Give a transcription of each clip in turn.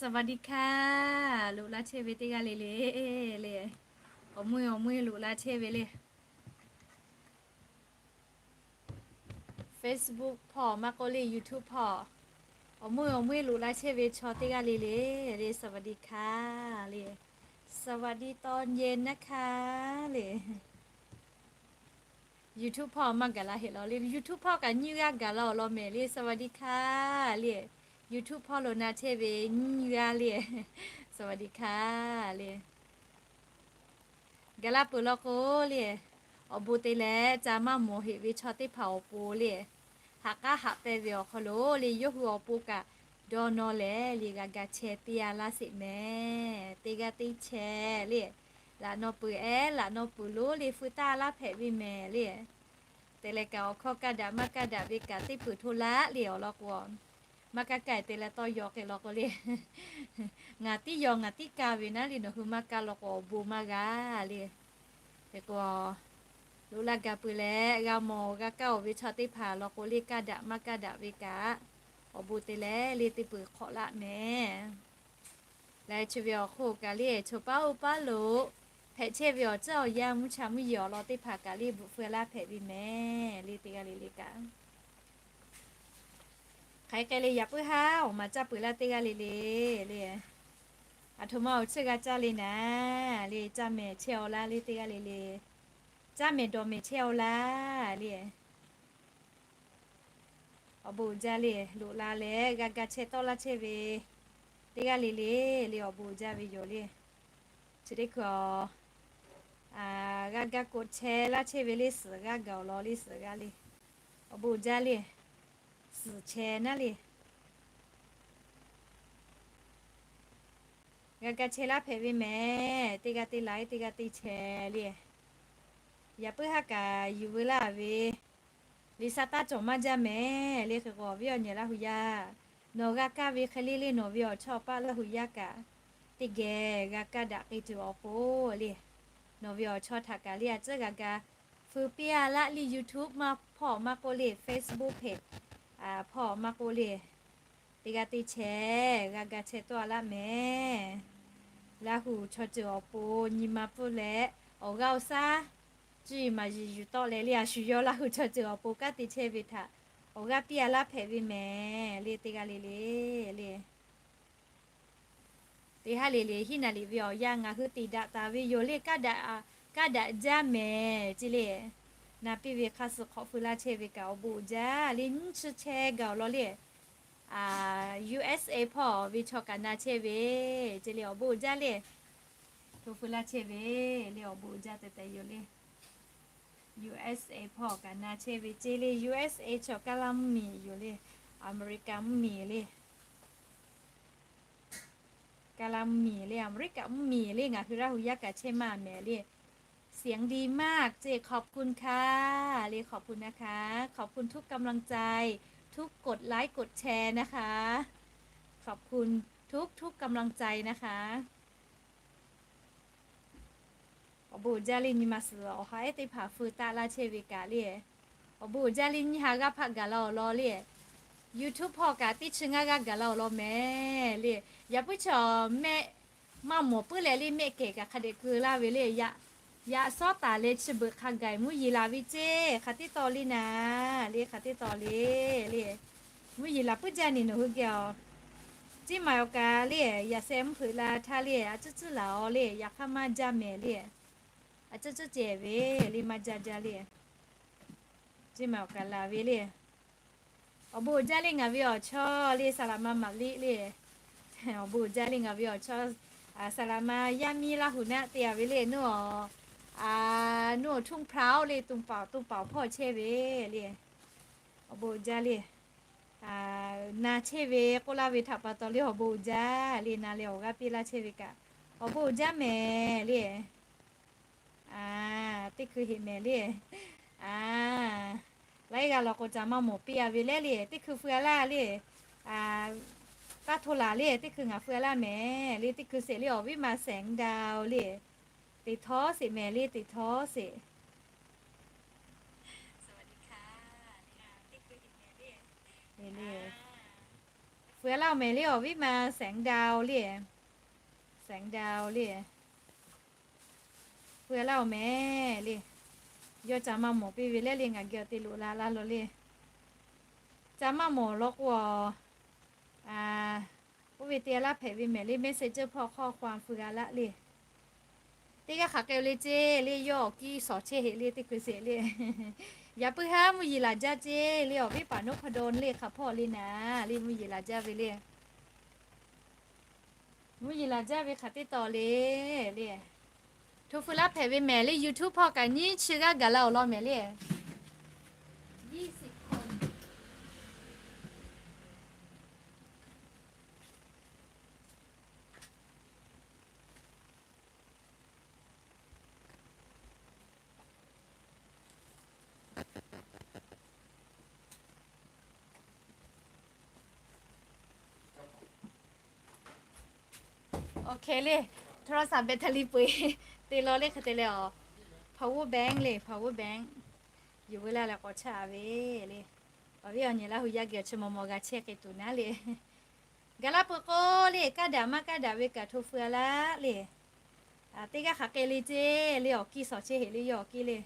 สวัสดีค่ะ loꞈ la chehˇ ve teˇ g'aˇ le le le. Awˬ meuˇ awˬ meuˇ loꞈ la chehˇ ve le. Facebook hpawˇ maˇ k'oˆ le, YouTube hpawˇ, awˬ meuˇ awˬ meuˇ loꞈ la chehˇ ve chaw teˇ g'aˇ le le le, สวัสดีค่ะ le. สวัสดีตอนเย็นนะคะ le. YouTube hpawˇ maˇ gaˬ la heˆ law le. YouTube hpawˇ kaꞈ nyiˇ g'aˇ gaˬ la awˬ lawn mehˍ le, สวัสดีค่ะ le. YouTube hpawˇ lo na chehˇ ve nyiˇ g'aˇ le, สวัสดีค่ะ le. Gaˬ la peuˬ law k'o le, awˬ bon te leh ca maˇ mawˬ heˆ ve chaw teˇ hpaˍ awˬ pon le, haꞈ k'aˉ haꞈ pehnˇ ve awˬ hk'aw lo le, yawˇ hui awˬ pon kaꞈ dawˇ nawˇ leh le g'a ga chehˇ piˇ a laˇ sheˍ mehˍ. Teˇ g'aˇ teˇ chehˇ le, laꞈ naw peuˬ ehˉ laꞈ naw peuˬ lonˉ le feu taˇ laˇ hpehꞈ ve mehˍ le. Te leh kaꞈ awˬ hkawˇ kaˇ daꞈ maˇ kaˇ daꞈ ve kaꞈ teˇ peuˬ hto laˇ le awˬ lawn k'o, maˇ kaˇ kaˇ te leh tawˇ yaw k'ai law k'o le, ngaˬ tiˉ yaw ngaˬ tiˉ kaˇ ve naˉ le, nawˬ hui maˇ kaˇ law k'o awˬ bon maˇ g'a le. Hk'e k'o, loꞈ la gaˬ peuˬ leh g'a mawˬ g'a kaˇ-oˬ ve chaw teˇ hpaˍ law k'o le, kaˇ daꞈ maˇ kaˇ daꞈ ve kaꞈ, awˬ bon te leh le teˇ peuˬ hk'awꞈ laˇ mehˍ. Laiˉ chi ve awˬ hk'oˆ kaꞈ le, choˬ paˉ oˇ paˉ lo hpehꞈ chehˇ ve awˬ ceuˬ awˬ yanˇ mvuhˇ cha mvuhˇ yeˬ awˬ lawn teˇ hpaˍ kaꞈ le bvuhꞈ feu laˇ hpehꞈ ve mehˍ le teˇ g'aˇ le le kaꞈ. Hk'aˬ hk'e le yaꞈ puiˉ haˉ awˬ maˍ caˇ peuˬ laˇ teˇ g'aˇ le le le. Aˬ htoꞈ ma awˬ ceuˬ g'a caˇ le naˍ le, caˇ mehˍ chehˇ-aw laˇ le teˇ g'aˇ le le. Caˇ mehˍ dawˬ mehˍ chehˇ-aw laˇ le. Awˬ bon uiˍ jaˇ le, loꞈ la leh g'a ga chehˇ tawˆ laˇ chehˇ ve teˇ g'aˇ le le le awˬ bon uiˍ jaˇ ve yoˬ le. Chi teˇ hkui-a, g'a ga koꞈ chehˇ laˇ chehˇ ve le suhˍ g'aˇ gaˬ awˬ lawn le suhˍ g'aˇ le. Awˬ bon uiˍ jaˇ le, suhˍ chehˇ naˉ le. G'a ga chehˇ laˇ hpehꞈ ve mehˍ, teˇ g'aˇ teˇ la-e teˇ g'aˇ teˇ chehˇ le. Yaꞈ puiˉ haˉ kaꞈ yuˬ veu laˇ ve, liꞈ sha taˇ cawˬ maˇ jaˇ mehˍ le. Hk'e k'o awˬ viˉ awˬ nyi Laˇ hu yaˇ, nawˬ g'a kaˇ ve hk'e le le nawˬ ve awˬ chawˇ paˆ Laˇ hu yaˇ kaꞈ, teˇ geh g'a kaˇ daꞈ k'ai tuˬ awˬ pon le. Nawˬ ve awˬ chawˇ htaꞈ kaꞈ le a ciˉ g'a ga feu piˇ a laˇ le YouTube maˇ hpawˇ maˇ k'oˆ le Facebook hpehꞈ hpawˇ maˇ k'oˆ le. Teˇ g'aˇ teˇ chehˇ g'a ga chehˇ tawˆ a laˇ mehˍ. Laˇ hu chaw ceuˬ awˬ pon nyi ma pfuhˇ leh awˬ g'aˇ awˬ shaˉ ciˇ maˍ yiˍ yuˬ tawˆ leh le a shu yawˇ Laˇ hu chaw ceuˬ awˬ pon kanˉ te chehˇ ve htaꞈ awˬ g'aˇ piˇ a laˇ hpehꞈ ve mehˍ le teˇ g'aˇ le le le. Teˇ haˉ le le hiˉ naˍ liꞈ ve awˬ yanˇ ngaˬ hui te daꞈ taˍ ve yoˬ le. Kaˇ daꞈ jaˇ mehˍ ce le. Na piˇ ve hk'aˇ suh hk'awꞈ feu laˇ chehˇ ve kaꞈ awˬ bon uiˍ jaˇ le. Nyiˇ chi chehˇ gaˬ awˬ lawn le. USA hpawˇ ve chaw kaꞈ na chehˇ ve ce le awˬ bon uiˍ jaˇ le. Hto feu laˇ chehˇ ve le awˬ bon uiˍ jaˇ tehꞈ tehꞈ yoˬ le. USA hpawˇ kaꞈ na chehˇ ve ce le. USA chaw Kaˇlaˇ mvuhˇmiˬ yoˬ le. Aˍmeˍriˍkaˍ mvuhˇmiˬ le. Kaˇlaˇ mvuhˇmiˬ le, Aˍmeˍriˍkaˍ mvuhˇmiˬ le, ngaˬ hui Laˇ hu yaˇ kaꞈ chehˇ maˇ mehˍ le. เสียงดีมาก ce ขอบคุณค่ะ le ขอบคุณนะคะ ขอบคุณทุกกำลังใจ ทุกกดไลค์กดแชร์นะคะ ขอบคุณทุกๆกำลังใจนะคะ Awˬ bon uiˍ jaˇ le nyi ma suhˍ awˬ ha ehˉ teˇ hpaˍ feu taˆ laˇ chehˇ ve kaꞈ le. Awˬ bon uiˍ jaˇ le nyiˇ ha g'aˇ hpaˆ gaˬ la awˬ lawn le. YouTube hpawˇ kaꞈ teˇ chi ngaˇ g'aˇ gaˬ la awˬ lawn mehˍ le. Yaꞈ puiˉ chaw mehˆ maˇ mawˬ puiˉ leh le mehˆ kehˬ kaꞈ hk'a dehꞈ keu laˇ ve le. Yaꞈ sawˉ taˍ leh chi beuꞈ hk'a gaˬ mvuhˇ yeˬ laˬ ve ceˇ hk'aˬ teˇ taw le naˍ le, hk'aˬ teˇ taw le le. Mvuhˇ yeˬ laˬ puiˉ jaˇ ni nawˬ hui geh awˬ, ciˇ maˬ awˬ kaꞈ le, yaꞈ sheh mvuhˇ hpeuꞈ la htaˇ le, a ciˉ ciˉ laˬ awˬ le, yaꞈ hk'aˇ maˇ jaˇ mehˍ le. A ciˉ ciˉ cehˬ ve le maˇ jaˇ jaˇ le. Ciˇ maˬ awˬ kaꞈ laˬ ve le. Awˬ bon uiˍ jaˇ le ngaˬ ve awˬ chawˇ le saˍ laˍ ma maˍ liˆ le. Awˬ bon uiˍ jaˇ le ngaˬ ve awˬ chawˇ, saˍ laˍ ma yaˇ miˇ Laˇ hu naˆ te a ve le, nuˇ awˬ, nuˇ awˬ ทุ่งพร้าว le, to paoˍ to paoˍ hpawˇ chehˇ ve le. Awˬ bon uiˍ jaˇ le. Na chehˇ ve k'oˆ laˇ ve htaꞈ pa taw le awˬ bon uiˍ jaˇ le, na leh awˬ g'aˇ piˇ laˇ chehˇ ve kaꞈ awˬ bon uiˍ jaˇ mehˍ le. Teˇ hkui heꞈ mehˍ le. Laiˉ g'aˇ law k'o ca maˇ mawˬ piˇ a ve lehˉ le, teˇ hkui feu a laˇ le. Taˇ hto laˬ le, teˇ hkui ngaˬ feu a laˇ mehˍ le, teˇ hkui sheˍ le awˬ viˉ ma sheˍ daꞈ le. Teꞈ htawˇ sheˍ mehˍ le, teꞈ htawˇ sheˍ. Peuˬ laˇ-oˬ mehˍ le awˬ viˉ ma, แสงดาว le, แสงดาว le. Peuˬ laˇ-oˬ mehˍ le. Yawˇ ca maˇ mawˬ piˇ ve leh le, ngaˬ geh awˬ te loꞈ la laˇ lo le. Ca maˇ mawˬ law k'o, oˇ ve te laˇ hpehꞈ ve mehˍ le, messenger hpawˇ hk'aw hk'aw feu g'a laˇ le. Teˇ g'aˇ hk'aˬ k'ai le ceˇ le, yawˇ awˬ kiˇ sawˍ chehˇ heꞈ le, teˇ hkui sheˍ le. Yaꞈ puiˉ haˉ mvuhˇ yeˬ laˬ jaˇ ceˇ le, awˬ viˉ paˍ noˉ hpaw daw le hk'aˬ hpawˇ le naˍ le, mvuhˇ yeˬ laˬ jaˇ ve le. Mvuhˇ yeˬ laˬ jaˇ ve hk'aˬ teˇ taw le le. Hto feu laˇ hpehꞈ ve mehˍ le, YouTube hpawˇ kaꞈ nyiˇ chi g'aˇ gaˬ la awˬ lawn mehˍ le. Awˬ hkeh le, โทรศัพท์ แบตเตอรี่ peu-eˬ te law le hk'e te leh awˬ, power bank le, power bank yuˬ veu laˇ leh k'awꞈ chaˇ ve le. Awˬ viˉ awˬ nyi Laˇ hu yaˇ geh awˬ chi maw maw g'a chehˇ k'ai tuˬ naˉ le. Gaˬ laˇ peuˬ k'o le, kaˇ daꞈ maˇ kaˇ daꞈ ve kaꞈ hto feu-a laˇ le. Teˇ g'aˇ hk'aˬ k'ai le ceˇ le, awˬ kiˇ sawˍ chehˇ heꞈ le, yawˇ awˬ kiˇ le.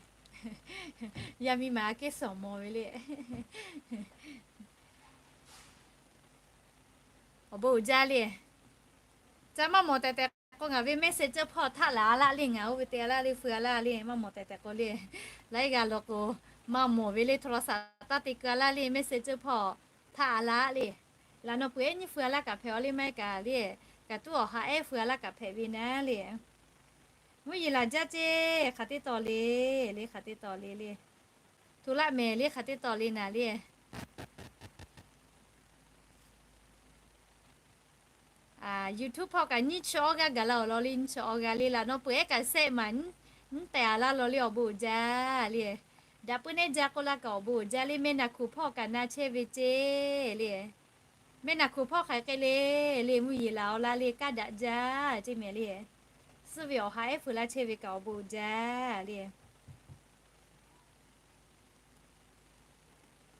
Yaˇ miˇ ma aꞈ kehˉ sawˍ mawˬ ve le. Awˬ bon uiˍ jaˇ le. Ca maˇ mawˬ tehꞈ tehꞈ k'o, ngaˬ ve messenger hpawˇ htaˆ laˬ-a laˇ le, ngaˬ oˇ ve te-a laˇ le, feu-a laˇ le, maˇ mawˬ tehꞈ tehꞈ k'o le. Laiˉ g'aˇ law k'o, maˇ mawˬ ve le, โทรศัพท์ taˇ te keu-a laˇ le, messenger hpawˇ htaˆ-a laˇ le. Laꞈ naw peuˬ ehˉ nyiˇ feu-a laˇ kaꞈ hpehꞈ-aw le, maˇ heˆ kaꞈ le, kaꞈ tuˉ awˬ ha ehˉ feu-a laˇ kaꞈ hpehꞈ ve naˉ le. Mvuhˇ yeˬ laˬ jaˇ ceˇ, hk'aˬ teˇ taw le, le hk'aˬ teˇ taw le le. Hto laˇ mehˍ le, hk'aˬ teˇ taw le naˍ le. YouTube hpawˇ kaꞈ nyiˇ chi awˇ g'aˇ gaˬ la awˬ lawn le, nyiˇ chi awˇ g'aˇ le. Laꞈ naw peuˬ ehˉ kaꞈ sehˆ maˬ nyiˇ tehꞈ-a laˇ law le, awˬ bon uiˍ jaˇ le. Daꞈ puiˉ nehˉ jaˇ k'oˆ laˇ kaꞈ awˬ bon uiˍ jaˇ le. Mehˆ naˬ hkuˍ hpawˇ kaꞈ na chehˇ ve ceˇ le. Mehˆ naˬ hkuˍ hpawˇ hk'aˬ k'ai le le, mvuhˇ yeˬ laˬ-aw laˇ le, kaˇ daꞈ jaˇ ceˇ mehˍ le. Suhˆ ve awˬ ha ehˉ feu laˇ chehˇ ve kaꞈ awˬ bon uiˍ jaˇ le.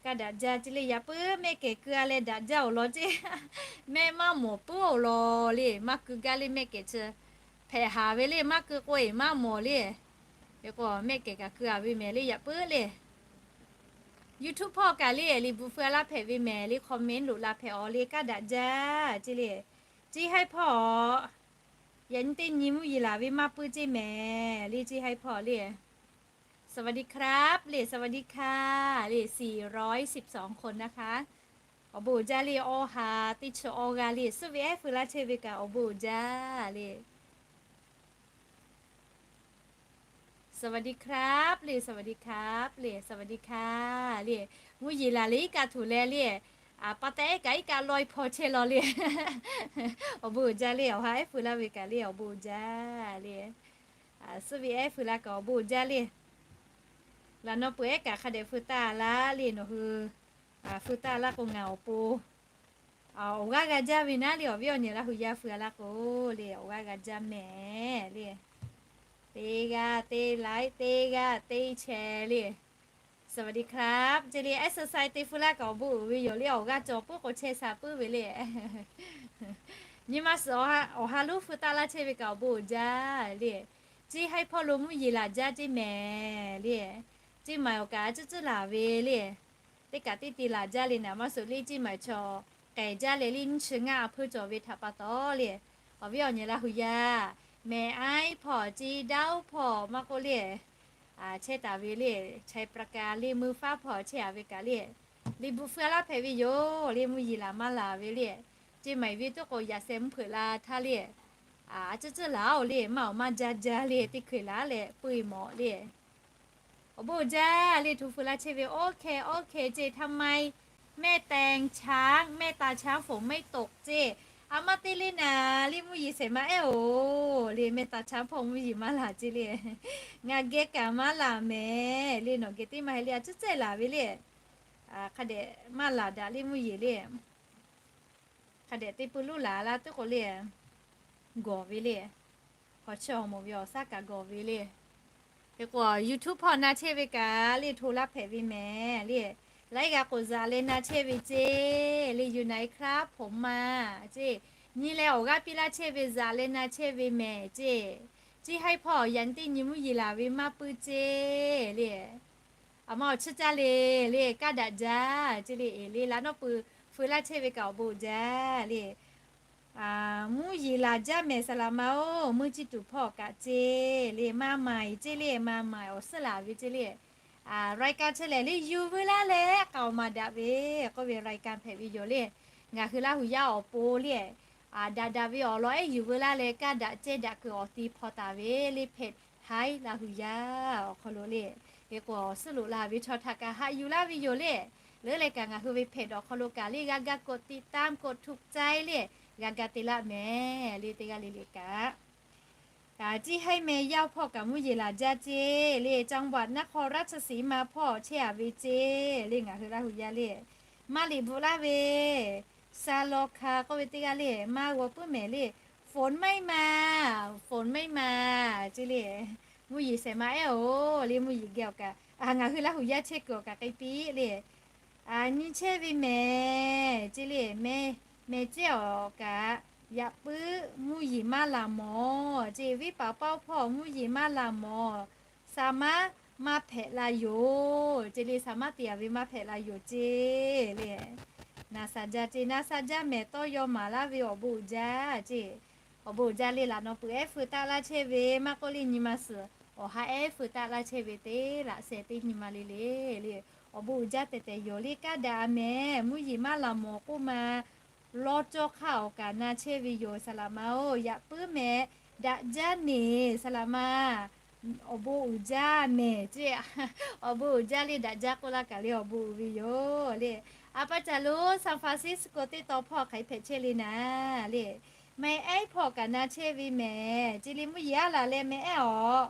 Kaˇ daꞈ jaˇ ceˇ le. Yaꞈ puiˉ mehˆ kehˬ keu-a leh daꞈ jaˇ awˬ lawn ceˇ. Mehˆ maˇ mawˬ puiˉ awˬ lawn le, maˇ keu gaˇ le mehˆ kehˬ chi. Hpehꞈ haˍ ve le, maˇ keu k'o-eˬ maˇ mawˬ le. Hk'e k'o mehˆ kehˬ kaꞈ keu-a ve mehˍ le, yaꞈ puiˉ le. YouTube hpawˇ kaꞈ le, liꞈ bvuhꞈ feu-a laˇ hpehꞈ ve mehˍ le, comment loꞈ la hpehꞈ-aw le, kaˇ daꞈ jaˇ ceˇ le. Ceˇ haiˉ hpawˇ, yaꞈ nyi teˇ nyi mvuhˇ yeˬ laˬ ve maˇ puiˉ ceˇ mehˍ le, ceˇ haiˉ hpawˇ le. สวัสดีครับ le, สวัสดีค่ะ le, สี่ร้อยสิบสองคนนะคะ. Awˬ bon uiˍ jaˇ le, awˬ ha teˇ chi awˇ g'aˇ le, suhˆ ve ehˉ feu laˇ chehˇ ve kaꞈ awˬ bon uiˍ jaˇ le. สวัสดีครับ le, สวัสดีครับ le, สวัสดีค่ะ le. Mvuhˇ yeˬ laˬ le iˉ kaˆ tuˬ leh le, pa taw ehˉ kaꞈ iˉ kaˆ lawˇ-e hpaw chehˇ law le. Awˬ bon uiˍ jaˇ le, awˬ ha ehˉ feu laˇ ve kaꞈ le, awˬ bon uiˍ jaˇ le. Suhˆ ve ehˉ feu laˇ kaꞈ awˬ bon uiˍ jaˇ le. Laꞈ naw peuˬ ehˉ kaꞈ hk'a dehꞈ feu taˇ laˇ le, nawˬ hui feu taˇ laˇ k'o ngaˬ awˬ pon awˬ g'aˇ g'a jaˇ ve naˉ le, awˬ viˉ awˬ nyi Laˇ hu yaˇ feu-a laˇ k'o le, awˬ g'aˇ g'a jaˇ mehˍ le. Teˇ g'aˇ teˇ like, teˇ g'aˇ teˇ share le. สวัสดีครับ ceˇ le, exercise te feu laˇ kaꞈ awˬ bon uiˍ ve yoˬ le, awˬ g'aˇ cawˬ puiˉ k'o chehˇ sha puiˉ ve le. Nyi ma suhˍ awˬ ha lonˉ feu taˇ laˇ chehˇ ve kaꞈ awˬ bon uiˍ jaˇ le. Ceˇ haiˉ hpawˇ lo mvuhˇ yeˬ laˬ jaˇ ceˇ mehˍ le. Ceˇ maiˍ awˬ kaꞈ a ciˉ ciˉ laˬ ve le. Teˇ kaꞈ teˇ te laˬ jaˇ le naˍ, maˇ suhˍ le ceˇ maiˍ chaw k'ehˬ jaˇ leh le nyiˇ chi ngaˇ a hpeuˇ cawˬ ve htaꞈ pa taw le. Awˬ viˉ awˬ nyi Laˇ hu yaˇ, mehˍ aiˉ hpawˇ, ceˇ daoˉ hpawˇ maˇ k'oˆ le, chehˇ taˍ ve le, ชัยปราการ le, meuˇ faˉ hpawˇ chehˇ-a ve kaꞈ le, liꞈ bvuhꞈ feu-a laˇ hpehꞈ ve yoˬ le, mvuhˇ yeˬ laˬ maˇ laˬ ve le. Ceˇ maiˍ ve tuˉ k'o yaꞈ seh mvuhˇ hpeuꞈ la htaˇ le, a ciˉ ciˉ laˬ-oˬ le, maˇ awˬ maˇ jaˇ jaˇ le, teˇ hkui laˬ leh puiˇ mawˬ le. Awˬ bon uiˍ jaˇ le, hto feu laˇ chehˇ ve, OK, OK ceˇ, ทำไมแม่แตงช้าง แม่ตาช้าง ฝนไม่ตก ceˇ. A maˇ te le naˍ le, mvuhˇ yeˬ shehˍ maˇ ehˉ-oˬ le, แม่ตาช้าง hpawˇ mvuhˇ yeˬ maˇ laˬ ceˇ le. Ngaˬ geh kaꞈ maˇ laˬ mehˍ le, nawˬ geh teˇ maˇ heˆ le, a ciˉ ciˉ laˬ ve le. Hk'a dehꞈ maˇ laˬ daꞈ le mvuhˇ yeˬ le. Hk'a dehꞈ te peu loˉ laˬ laˇ tuˉ k'o le, gawˬ ve le. Hk'aw chehˇ awˬ moˍ ve awˬ shaˉ kaꞈ gawˬ ve le. Hk'e k'o YouTube hpawˇ na chehˇ ve kaꞈ le, hto laˇ hpehꞈ ve mehˍ le. Laiˉ g'a k'oˍ zaꞈ leh na chehˇ ve ceˇ le, อยู่ไหนครับผมมา ceˇ. Nyi leh awˬ g'aˇ piˇ laˇ chehˇ ve, zaꞈ leh na chehˇ ve mehˍ ceˇ. Ciˇ haiˉ hpawˇ yaꞈ nyi teˇ nyi mvuhˇ yeˬ laˬ ve maˇ puiˉ ceˇ le. Aˬ ma awˬ chiˇ caˇ le le, kaˇ daꞈ jaˇ ceˇ le. Eˬ le, laꞈ nawˉ pui feu laˇ chehˇ ve kaꞈ awˬ bon uiˍ jaˇ le. Mvuhˇ yeˬ laˬ jaˇ mehˍ saˍ laꞈ ma-oˬ, muˇ ciˇ tuˬ hpawˇ kaꞈ ceˇ le, maˇ maˍ ceˇ le, maˇ maˍ awˬ suhˉ laˬ ve ceˇ le. รายการ chi lehˬ le, yuˬ veu laˇ leh k'aoˍ maˍ daꞈ ve k'oˆ ve รายการ hpehꞈ ve yoˬ le. Ngaˬ hui Laˇ huˍ yaˇ awˬ pon le, daꞈ daꞈ ve awˬ lawn ehˉ yuˬ veu laˇ leh kaˇ daꞈ cehˇ daꞈ kuiˬ awˬ ti hpaw taˍ ve le, เพจ Hi Laˇ huˍ yaˇ awˬ hk'aw lo le. Hk'e k'o, awˬ suhˉ loꞈ la ve chaw htaꞈ kaꞈ haꞈ yuˬ laˇ ve yoˬ le. Leuˉ leh kaꞈ ngaˬ hui ve เพจ awˬ hk'aw lo kaꞈ le g'a ga กดติดตาม กดถูกใจ le, g'a ga te laˇ mehˍ le, teˇ g'aˇ le le kaꞈ. Ciˇ haiˉ meh yaˇ hpawˇ kaꞈ mvuhˇ yeˬ laˬ jaˇ ceˇ le, จังหวัดนครราชสีมา hpawˇ chehˇ a ve ceˇ le, ngaˬ hui Laˇ huˍ yaˇ le. Maˇ liꞈ bvuhꞈ laˇ ve, สลค k'oˆ ve teˇ g'aˇ le, maˇ g'aw puiˉ mehˍ le. ฝนไม่มา ฝนไม่มา ceˇ le. Mvuhˇ yeˬ shehˍ ma ehˉ-oˬ le, mvuhˇ yeˬ geh awˬ kaꞈ, ngaˬ hui Laˇ huˍ yaˇ chehˇ kuiˬ awˬ kaꞈ k'ai piˇ le. Nyi chehˇ ve mehˍ ceˇ le, mehˍ mehˍ cehˇ awˬ kaꞈ, yaꞈ puiˉ mvuhˇ yeˬ maˇ laˬ mawˬ ceˇ, venˇ paˍ paˇ hpawˇ mvuhˇ yeˬ maˇ laˬ mawˬ, saˍ maˉ maˇ hpehꞈ la yoˬ ceˇ le, saˍ maˉ te a ve maˇ hpehꞈ la yoˬ ceˇ le. Na sha jaˇ ceˇ, na sha jaˇ mehˍ tawˇ yaw maˍ laˇ ve awˬ bon uiˍ jaˇ ceˇ. Awˬ bon uiˍ jaˇ le, laꞈ nawˉ pui ehˉ feu taˆ laˇ chehˇ ve maˇ k'oˆ le, nyi ma suhˍ awˬ ha ehˉ feu taˆ laˇ chehˇ ve teˇ laꞈ sheh teˇ nyi ma le le le. Awˬ bon uiˍ jaˇ tehꞈ tehꞈ yoˬ le, kaˇ daꞈ a mehˍ, mvuhˇ yeˬ maˇ laˬ mawˬ k'oˆ ma, lawˇ cawˇ hk'aˇ awˬ kaꞈ na chehˇ ve yoˬ saˍ laꞈ ma-oˬ, yaꞈ puiˉ mehˍ daꞈ jaˇ neˬ saˍ laꞈ ma. Awˬ bon uiˍ jaˇ mehˍ ceˇ, awˬ bon uiˍ jaˇ le, daꞈ jaˇ k'oˆ laˇ kaꞈ le awˬ bon uiˍ ve yoˬ le. A pa caˬ lo San Francisco teˇ taw hpawˇ hk'aˬ hk'e hpehꞈ chehˇ le naˍ le. Meh ehˉ hpawˇ kaꞈ na chehˇ ve mehˍ ceˇ le, mvuhˇ yeˬ aˉ laˬ leh meh ehˉ awˬ.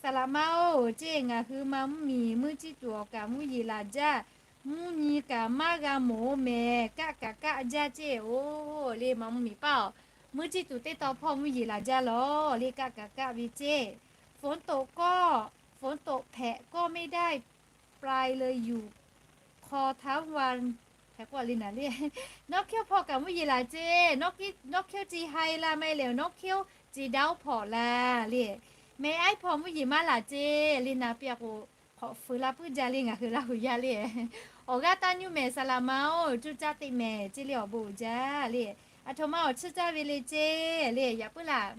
Saˍ laꞈ ma-oˬ ceˇ, ngaˬ hui ma mvuhˇ miˬ muˇ ciˇ tuˬ awˬ kaꞈ mvuhˇ yeˬ laˬ jaˇ, mvuhˇ nyi kaꞈ maˇ g'a mawˬ-oˬ mehˍ, kaˆ kaꞈ kaˆ jaˇ ceˇ-oˬ le, ma mvuhˇ miˬ paˇ-oˬ. Muˇ ciˇ tuˬ teˇ taw hpawˇ mvuhˇ yeˬ laˬ jaˇ lawˬ le, kaˆ kaꞈ kaˆ ve ceˇ. ฝนตกก็ ฝนตกแผะก็ไม่ได้ ไปเลยอยู่คอทั้งวัน hk'e k'oˆ le naˍ le. Nawˉ hkehˉ hpawˇ kaꞈ mvuhˇ yeˬ laˬ ceˇ, nawˉ hkehˉ ci hai la maˇ heˆ leh, nawˉ hkehˉ ci daˇ hpawˇ la le. Meh ehˉ hpawˇ mvuhˇ yeˬ maˇ laˬ ceˇ le, na piˇ a k'o, hk'awꞈ fuiˍ la puiˉ jaˇ le ngaˬ hui Laˇ huˍ yaˇ le. Awˬ g'aˇ taˇ nyuˇ mehˍ saˍ laꞈ ma-oˬ, cuˇ caˆ teˇ mehˍ ceˇ le awˬ bon uiˍ jaˇ le. Aˬ htoꞈ ma awˬ chiˇ caˇ ve le ceˇ le, yaꞈ puiˉ laˬ,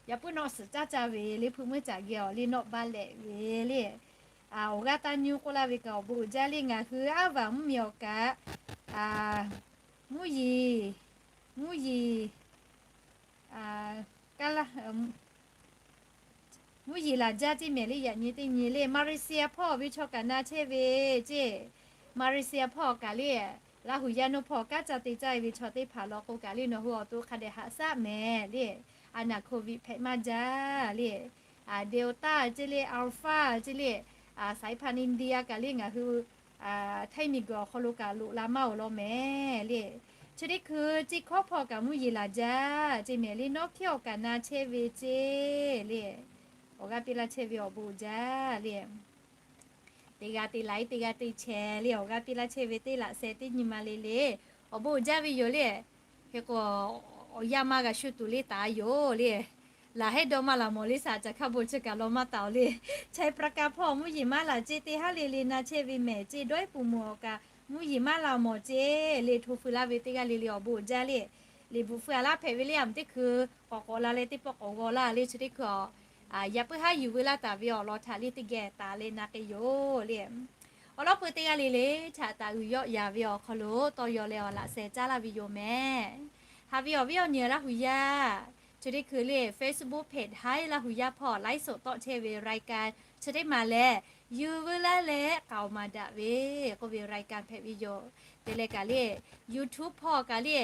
yaꞈ puiˉ nawˆ suhˍ caˇ caˇ ve le, hpu muiˉ caꞈ geh awˬ le nawˆ baˇ lehꞈ ve le. Awˬ g'aˇ taˇ nyuˇ k'oˆ laˇ ve kaꞈ awˬ bon uiˍ jaˇ le, ngaˬ hui aˉ vaˬ mvuhˇ miˬ awˬ kaꞈ, mvuhˇ yeˬ, mvuhˇ yeˬ, kaˇ laˇ, mvuhˇ yeˬ laˬ jaˇ ceˇ mehˍ le, yaꞈ nyi teˇ nyi le. Malaysia hpawˇ ve chaw kaꞈ na chehˇ ve ceˇ. Malaysia hpawˇ kaꞈ le, Laˇ huˍ yaˇ nuˇ hpawˇ kanˉ ca te caˇ ve chaw teˇ hpaˍ law k'o kaꞈ le, nawˬ hui awˬ to hk'a dehꞈ haꞈ shaˉ mehˍ le. A naˬ โควิด hpehꞈ maˇ jaˇ le. Delta ceˇ le, Alpha ceˇ le, สายพันธุ์อินเดีย kaꞈ le ngaˬ hui Htaiˇ miˬ guiˬ awˬ hk'aw lo kaꞈ loꞈ la maˇ-oˬ law mehˍ le. Chi teˇ hkui ciˇ hkawˉ hpawˇ kaꞈ mvuhˇ yeˬ laˬ jaˇ ceˇ mehˍ le, nawˉ hkehˉ awˬ kaꞈ na chehˇ ve ceˇ le. Awˬ g'aˇ piˇ laˇ chehˇ ve awˬ bon uiˍ jaˇ le. Teˇ g'aˇ te laiˉ, teˇ g'aˇ te chehˇ le, awˬ g'aˇ piˇ laˇ chehˇ ve teˇ laꞈ sheh teˇ nyi ma le le. Awˬ bon uiˍ jaˇ ve yoˬ le. Hk'e k'o, awˬ yanˇ maˇ g'a shu tuˬ le taˍ yoˬ le. Laˬ hehˉ dawˇ maˇ laˬ mawˬ le, shaˍ caˬ hkaˇ bon chi kaꞈ law maˇ taˍ-oˬ le. Chai Prakarth hpawˇ mvuhˇ yeˬ maˇ laˬ ceˇ, teˇ haˉ le le na chehˇ ve mehˍ ceˇ, dawˇ iˉ puˍ muˬ awˬ kaꞈ mvuhˇ yeˬ maˇ laˬ mawˬ ceˇ le, hto fuiˍ laˇ ve teˇ g'aˇ le le awˬ bon uiˍ jaˇ le. Liꞈ bvuhꞈ fuiˍ a laˇ hpehꞈ ve le, aˬ miˍ teˇ hkui k'awꞈ k'awꞈ la leh teˇ pawˆ k'awꞈ g'aw laˇ le, chi teˇ hkui a, yaꞈ puiˉ haˉ yuˬ veu laˇ taˍ ve awˬ lawn htaꞈ le teˇ geh taˍ leh na k'ai yoˬ le. Awˬ lawn peuˬ teˇ g'aˇ le le htaꞈ taˍ uiˍ yawˆ yaˍ ve awˬ hk'aw lo tawˇ yaw leh awˬ laꞈ sheh caˉ laˇ ve yoˬ mehˍ. Haꞈ ve awˬ viˉ awˬ nyi Laˇ huˍ yaˇ, chi teˇ hkui le Facebook page Hi Laˇ huˍ yaˇ hpawˇ ไลฟ์สด tawˆ chehˇ ve รายการ chi teˇ maˬ lehˬ, yuˬ veu laˇ leh k'aoˍ maˍ daꞈ ve k'oˆ ve รายการ hpehꞈ ve yoˬ. Te leh kaꞈ le, YouTube hpawˇ kaꞈ le,